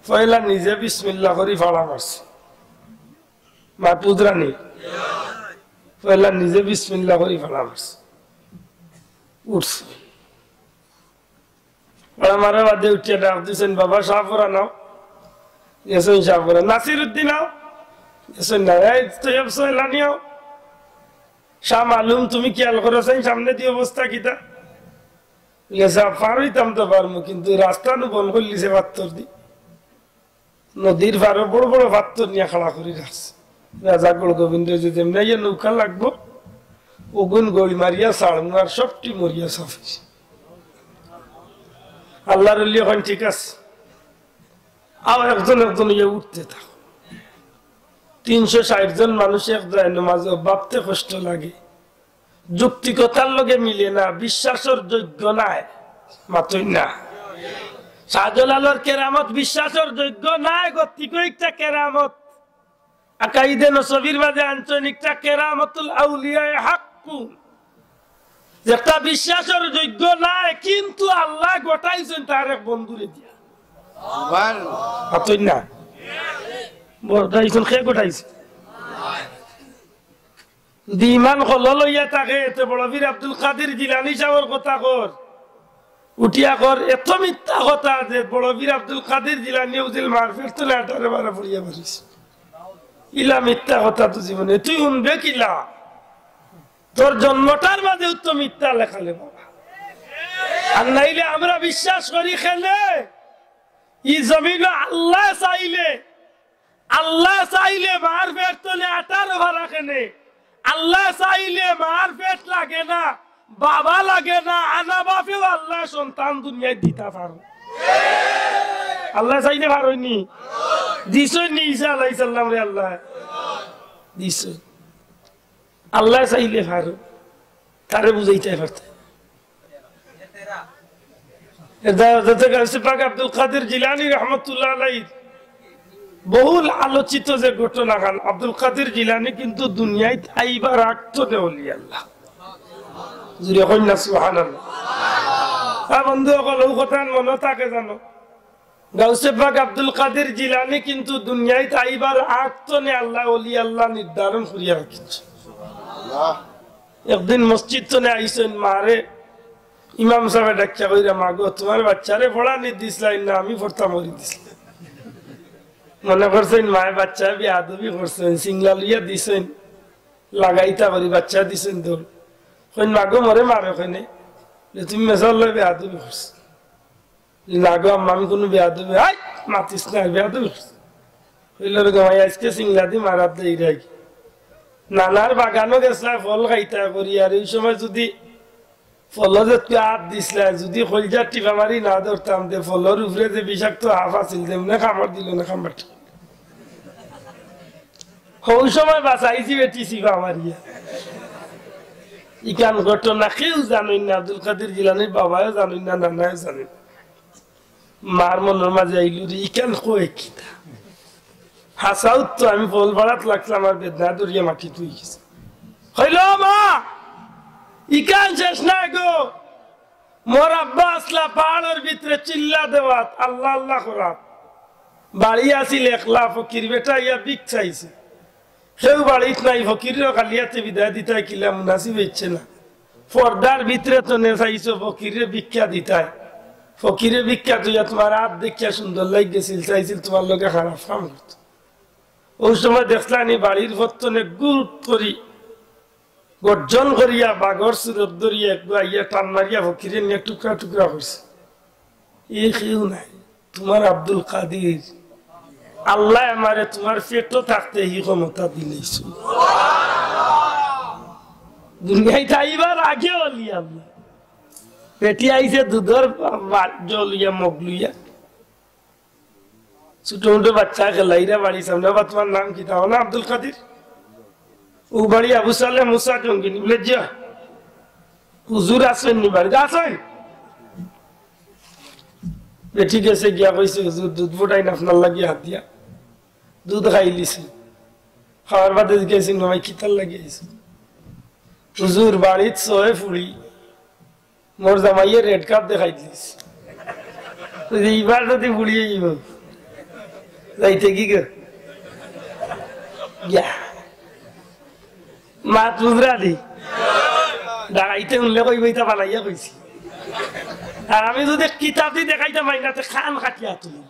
পয়লা নিজে বিসমিল্লাহ করি ফাড়া মারছে। মাহফুজ রানী পয়লা নিজে বিসমিল্লাহ করি ফাড়া মারছে, উঠছে। ফাড়া মারার বাদে উঠিয়া ডাক দিছইন, "বাবা, শাহপুরা নাও।" গেছইন শাহপুরা। "নাসিরুদ্দিন আও।" গেছইন না। "এই তৈয়ব সোহেলানি আও।" "শাহ মালুম, তুমি খেয়াল করো চাইন সামনেদি অবস্থা কিতা?" গেছে, "পার অইতাম তো পারমু, কিন্তু রাস্তা নু বন্ধ করিলিছে পাত্থর দি।" নদীর পারো বড় বড় পাত্থর নিয়া খাড়া করি রাখছে। রাজা গৌড়গোবিন্দ যে যেমনে ইয়া নৌকা লাগবো, অগুন গই মারিয়া ছাড়মু আর সবটি মরিয়া সাফ অইছে। আল্লাহর ওলি অখন ঠিক আছে, আও একজন একজন ইয়া উঠতে থাকো। তিনশো ষাইট জন মানুষ এক জায়নামাজো, ভাবতে কষ্ট লাগে। যুক্তিকতার লগে মিলে না, বিশ্বাসর যোগ্য নায়। মাতইন না। শাহজালালর কেরামত বিশ্বাসর যোগ্য নায়, গতিকে একটা কেরামত। আকাইদে নসবির মাঝে আনছইন, একটা কেরামতুল আউলিয়ায়ে হাক্কুন। যেটা বিশ্বাসর যোগ্য নায়, কিন্তু আল্লায় ঘটাইছইন তার এক বন্ধুরে দিয়া। মাতইন না। ঘটাইছইন, কে ঘটাইছে? যদি ইমান কলল অইয়া থাকে, তে বড় পীর আব্দুল কাদির জিলানী সাবর কথা কর। উঠিয়া কর, এত মিথ্যা কথা যে বড় পীর আব্দুল কাদির জিলানী উজিল মার পেট তনে আটারে বারা পড়িয়া মারিছে। ইলা মিথ্যা কথা তো জীবনে তুই হুনবে কিলা? তোর জন্মটার মাঝেউ তো মিথ্যা লেখালে বাবা। আর নাইলে আমরা বিশ্বাস করি কেনে, ই জমিনো আল্লায় চাইলে আল্লায় চাইলে মার পেট তনে আটারও ফারা কেনে। আল্লায় চাইলে মার পেট লাগে না, বাবা লাগে না, আনা বাপেও আল্লায় সন্তান দুনিয়াত দিতা পারো। আল্লায় চাইলে পারইন নি? দিছইন নি ঈসা আলাইহিস সালামরে আল্লায়? দিছইন। আল্লায় চাইলে পারো, তারে বুঝাইতায় পারতায়। এর দ্বারা হযরত গাউসে পাক আব্দুল কাদির জিলানী রহমতুল্লাহ আলাইহির বহুল আলোচিত যে ঘটনাখান, আব্দুল কাদির জিলানী কিন্তু দুনিয়াত আইবার আগ তনে অলি আল্লাহ। জুরে কইন না সুবহানাল্লাহ। হ্যাঁ বন্ধু অকল, অউ কথাখান মনো থাকে জানো। গাউসে পাক আব্দুল কাদির জিলানী কিন্তু দুনিয়াত আইবার আগ তনে আল্লাহ অলি আল্লাহ নির্ধারণ করিয়া রাখছে। একদিন মসজিদ তনে আইছইন, মারে ইমাম সাবে ডাকিয়া কইরা, "মাগো, তুমার বাচ্চারে পড়ানি দিছলায় না, আমি পড়তাম করি দিছলাম।" মনে করছইন মায়ে বাচ্চায় বেয়াদবি করছইন, সিংলা লইয়া দিছইন, লাগাইতা করি বাচ্চায় দিছইন দৌড়। কইন, "মাগো, মোরে মারো কেনে, যে তুমি মেসাব লগে বেয়াদবি করছো।" "না গো আম্মা, আমি কুনু বেয়াদবি।" "আই, মাতিস না, বেয়াদবি করছো।" কইলো, "রে গো মাই, আইজকে সিংলা দি মারাত দেই রাই।" নানার বাগানো গেছলায় ফল খাইতা করি, আর অউ সময় যুদি ফলো যে তুই আত দিছলায়, যুদি কইলজাত টিপা মারি না ধরতাম, তে ফলর উপরে যে বিষাক্ত হাফ আছিল, যেমনে কামড় দিলো না কামড়। অউ সময় বাঁচাইছি বেটি ছিপা মারিয়া। ইখান ঘটনা কেউ জানইন না, আব্দুল কাদির জিলানীর বাবায়ও জানইন না, নানায়ও জানইন না। মার মনর মাঝে আইলো রে, ইখান কয় কিতা? হাছাউ তো আমি ফল পাড়াত লাগছিলাম, আর বেদনা ধরিয়া মাটিত অই গেছে। কইলো, "মা, ইখান শেষ নায় গো।" মোর আব্বা আছলা পাহাড়র ভিতরে চিল্লা দেওয়াত, আল্লাহ আল্লাহ করাত। বাড়ি আছিল একলা, ফকির বেটা আইয়া ভিক চাইছে। কেউ বাড়িত নাই, ফকিররে খালি আতে বিদায় দিতায় কিলা মুনাসিব অইছে না। পর্দার ভিতরে তনে চাইছো ফকিররে ভিক্ষা দিতায়। ফকিরে ভিক্ষা থইয়া তুমার আত দেখিয়া সুন্দর লাগি গেছিল, চাইছিল তুমার লগে খারাপ কাম করতো। অউ সময় দেখছলানি বাড়ির পথ তনে গুট করি গর্জন করিয়া বাঘর সুরত ধরিয়া একগু আইয়া টান মারিয়া ফকিরে নিয়া টুকরা টুকরা করছে। এ কেউ নাই, তুমার আব্দুল কাদির। আল্লায় আমারে তুমার পেটো থাকতে হি ক্ষমতা দিলাইছইন। দুনিয়াত আইবার আগে অলি আল্লাহ। পেটি আইছে দুধর বা-, জল লইয়া, মগ লইয়া। ছোট মোটো বাচ্চা খেলাইরা বাড়ির সামনে, "বাবা, তুমার নাম কিতা?" "আমার নাম আব্দুল কাদির।" "ও বাড়ি আবু সালেহ মুসা জঙ্গি নি?" বলে, "জি অয়।" "হুজুর আছইন নি বাড়িত?" "আছইন।" বেটি গেছে গিয়া কইছে, "হুজুর, দুধ ফুটাইন আপনার লাগি হাত দিয়া।" দুধ খাইলিছে। খাওয়ার বাদে জিজ্ঞাসা, "ভাই, কিতার লাগি আইছো?" "হুজুর, বাড়িত ছয় ফুড়ি, মোর জামাইয়ে red card দেখাই দিলিছে। তো যে ইবার যদি ফুড়ি অইব, যাইতে কি গো?" ইয়া। মাত বুঝরা দি? ডাকাইতে হুনলে কইব, "ইতা বানাইয়া কইছি।" আর আমি যদি কিতাব দি দেখাইতাম পারি না, তে কান কাটিয়া তুলি।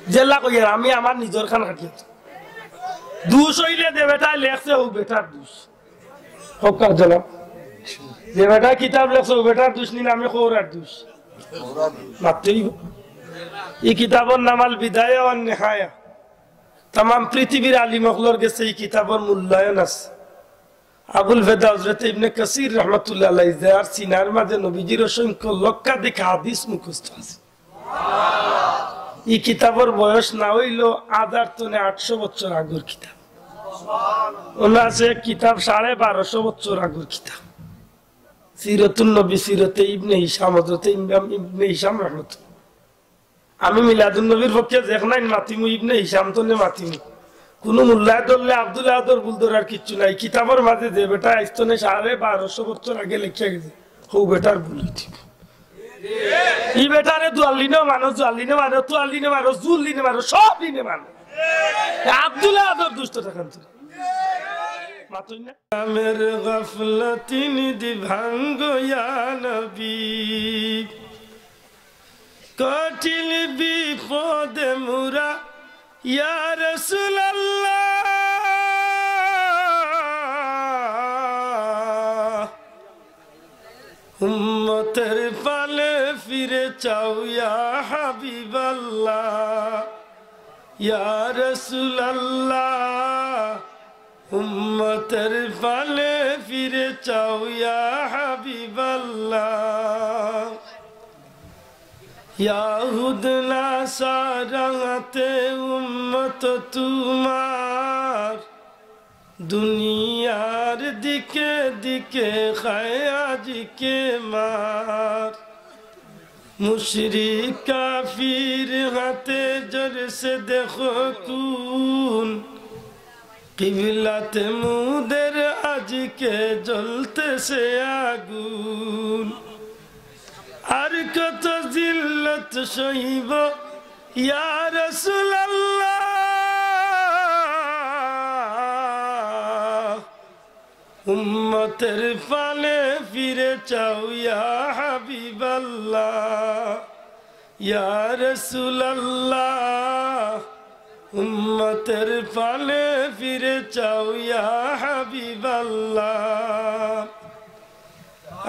যেলা কইয়ার, আমি আমার নিজর কান কাটিয়া তুলি। দুষ অইলে যে বেটায় লেখছে, অউ বেটার দুষ। হক আর জনাব। যে বেটায় কিতাব লেখছে, অউ বেটার দুষ নি না, আমি কওরার দুষ? মাততে অইব। ই কিতাবর নাম আল বিদায়া ওয়ান নিহায়া। তামাম পৃথিবীর আলিম অকলর গেছে ই কিতাবর মূল্যায়ন আছে। আবুল ফেদা হযরত ইবনে কাসির রহমতুল্লাহ আলাইহি, যার সিনার মাঝে নবীজির অসংখ্য লক্ষাধিক হাদিস মুখস্থ আছে। ই কিতাবর বয়স না অইলো আজার তনে আটশো বছর আগর কিতাব। অনো আছে এক কিতাব সাড়ে বারোশো বছর আগর কিতাব, সিরতুন নবী, সিরতে ইবনে হিশাম, হযরত ইমাম ইবনে হিশাম রহমতুল্লাহ। আমি মিলাদুন নবীর পক্ষে যেখানাইন মাতিমু, ইবনে হিশাম তনে মাতিমু। কুনু মোল্লায় ধরলে আব্দুল আহাদর ভুল ধরার কিচ্ছু নাই। কিতাবর মাঝে যে বেটা আইজ তনে সাড়ে বারোশো বছর আগে লেখিয়া গেছে, হউ বেটার ভুল অইতে। ই বেটারে দুয়াল্লিনে মানো, জুয়াল্লিনে মানো, তুয়াল্লিনে মানো, জুল্লিনে মানো, সব দিনে মানো। আব্দুল আহাদর দুষ্ট থাকান তুই। মাতই না। নামের গাফলতিন দি ভাঙ্গো ইয়া নবী। কঠিন বিপদে মুরা ইয়া রাসূলুল্লাহ, উম্মতের পালে ফিরে চাও ইয়া হাবিবাল্লাহ, ইয়া রাসূলুল্লাহ, উম্মতের পালে ফিরে চাও ইয়া হাবিবাল্লাহ। ইয়াহুদ নাসারাতে উম্মত তুমার, দুনিয়ার দিকে দিকে খায় আজকে মার। মুশরিক কাফির হাতে ঝরছে দেখো খুন, কিবলাতে মুদের আজকে জ্বলতেছে আগুন। আর কত জিল্লত সহিব ইয়া রাসূলুল্লাহ, উম্মতের পালে ফিরে চাও ইয়া হাবিবাল্লাহ, ইয়া রাসূলুল্লাহ, উম্মতের পালে ফিরে চাও ইয়া হাবিবাল্লাহ।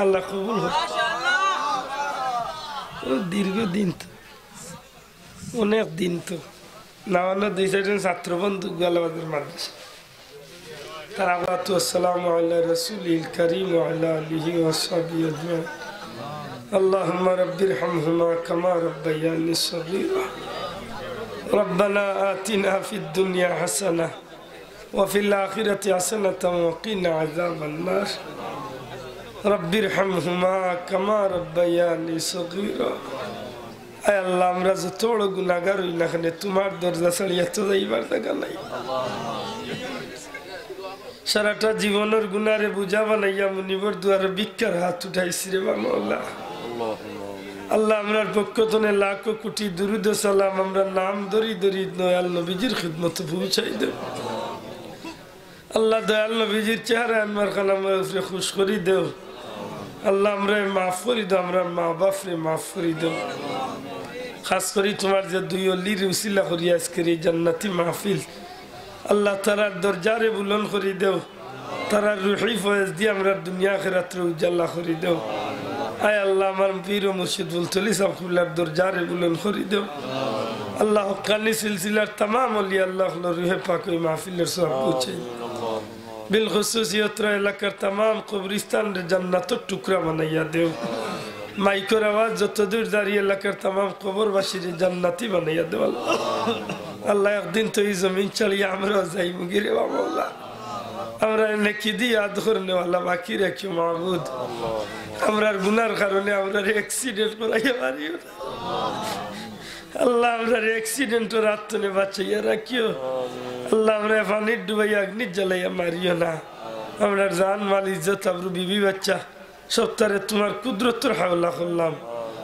আল্লাহ কবুল হোক। ও দীর্ঘ দিন তো, অনেক দিন তো। নামানো দুই চারজন ছাত্র বন্ধু গোয়ালাবাজার মাদ্রাসা। তারা والصلاة والسلام على رسوله الكريم وعلى آله وصحبه أجمعين. اللهم رب ارحمهما كما ربياني صغيرا. ربنا آتنا في الدنيا حسنة وفي الآخرة حسنة وقنا عذاب النار. رب ارحمهما كما ربياني صغيرا. আয় আল্লাহ, আমরা যত বড় গুনাহগার অই না কেনে, তুমার দরজা ছাড়িয়া তো যাইবার জাগা নাই। সারাটা জীবনর গুনারে বুঝা বানাইয়া মুনিবর দুয়ারে ভিক্ষার হাত উঠাইছি রে বা মওলা। আল্লাহ, আমরার পক্ষ তনে লাখো কোটি দুরুদ ও সালাম আমরা নাম ধরি ধরি দয়াল নবীজির খিদমতে পৌঁছাই দেও। আল্লাহ, দয়াল নবীজির চেহারা আনোয়ার খান আমরার উপরে খুশ করি দেও। আল্লাহ, আমরারে মাফ করি দেও, আমরার মা বাপরে মাফ করি দেও। খাস করি তুমার যে দুই অলির উসিলা করি আজকের এই জান্নাতি মাহফিল, আল্লাহ, তারার দরজারে বুলন্দ করি দেও। তারার রুহি ফয়েজ দিয়া আমরার দুনিয়া আখিরাতরে উজালা করি দেও। আয় আল্লাহ, আমার পীর ও মুর্শিদ ফুলতলি সাব কিবলার দরজারে বুলন্দ করি দেও। আল্লাহ, হক্কানি সিলসিলার তামাম অলি আল্লাহ অকলর রুহে পাক ওই মাহফিলর সওয়াব পৌঁছাই। বিলখুসুস অত্র এলাকার তামাম কবরিস্তানরে জান্নাতর টুকরা বানাইয়া দেও। মাইকর আওয়াজ যতদূর যার ই এলাকার তামাম কবরবাসীরে জান্নাতি বানাইয়া দেও আল্লাহ। আল্লাহ, একদিন তো ই জমিন ছাড়িয়া আমরাও যাইমুগি রে বা মওলা। আমরারে নেকি দি ইয়াদ করনেওয়ালা বাকি রাখিও মাবুদ। আমরার গুনার কারণে আমরারে accident করাইয়া মারিও না। আল্লাহ, আমরারে accident-অর আত তনে বাঁচাইয়া রাখিও। আল্লাহ, আমরারে পানিত ডুবাইয়া আগ্নিত জ্বালাইয়া মারিও না। আমরার জান, মাল, ইজ্জত, আবরু, বিবি, বাচ্চা সবতারে তুমার কুদরতর হাওলা করলাম।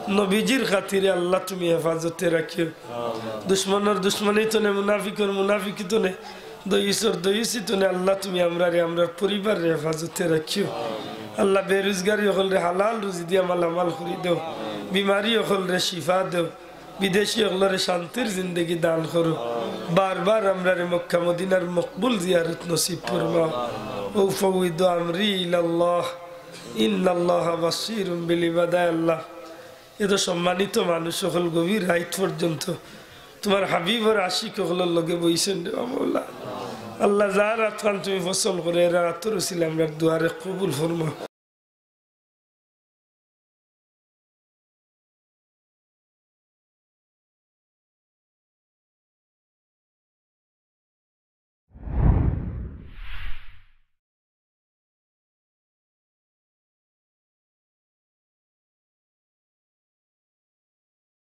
নবীজির খাতিরে আল্লাহ তুমি হেফাজতে রাখিও। দুশমনর দুশমনি তনে, মুনাফিকর মুনাফিকি তনে, দয়ুসর দয়ুসি তনে আল্লাহ তুমি আমরারে, আমরার পরিবাররে হেফাজতে রাখিও। আল্লাহ, বেরুজগারি অকলরে হালাল রুজি দিয়া মালামাল করি দেও, বিমারি অকলরে শিফা দেও, বিদেশি অকলরে শান্তির জিন্দেগি দান করো। বারবার আমরারে মক্কা মদিনার মকবুল জিয়ারত নসিব ফরমাও। উফাউইদু আমরি ইলাল্লাহ, ইন্নাল্লাহা বাসীরুম বিল ইবাদ। আয় আল্লাহ, এত সম্মানিত মানুষ অকল গভীর রাইত পর্যন্ত তুমার হাবিবর আশিক অকলর লগে বইছইন রে বা মওলা। আল্লাহ, যার আতখান তুমি পছন্দ করো, এরার আতর উসিলায় আমরার দোয়ারে কবুল ফরমাও।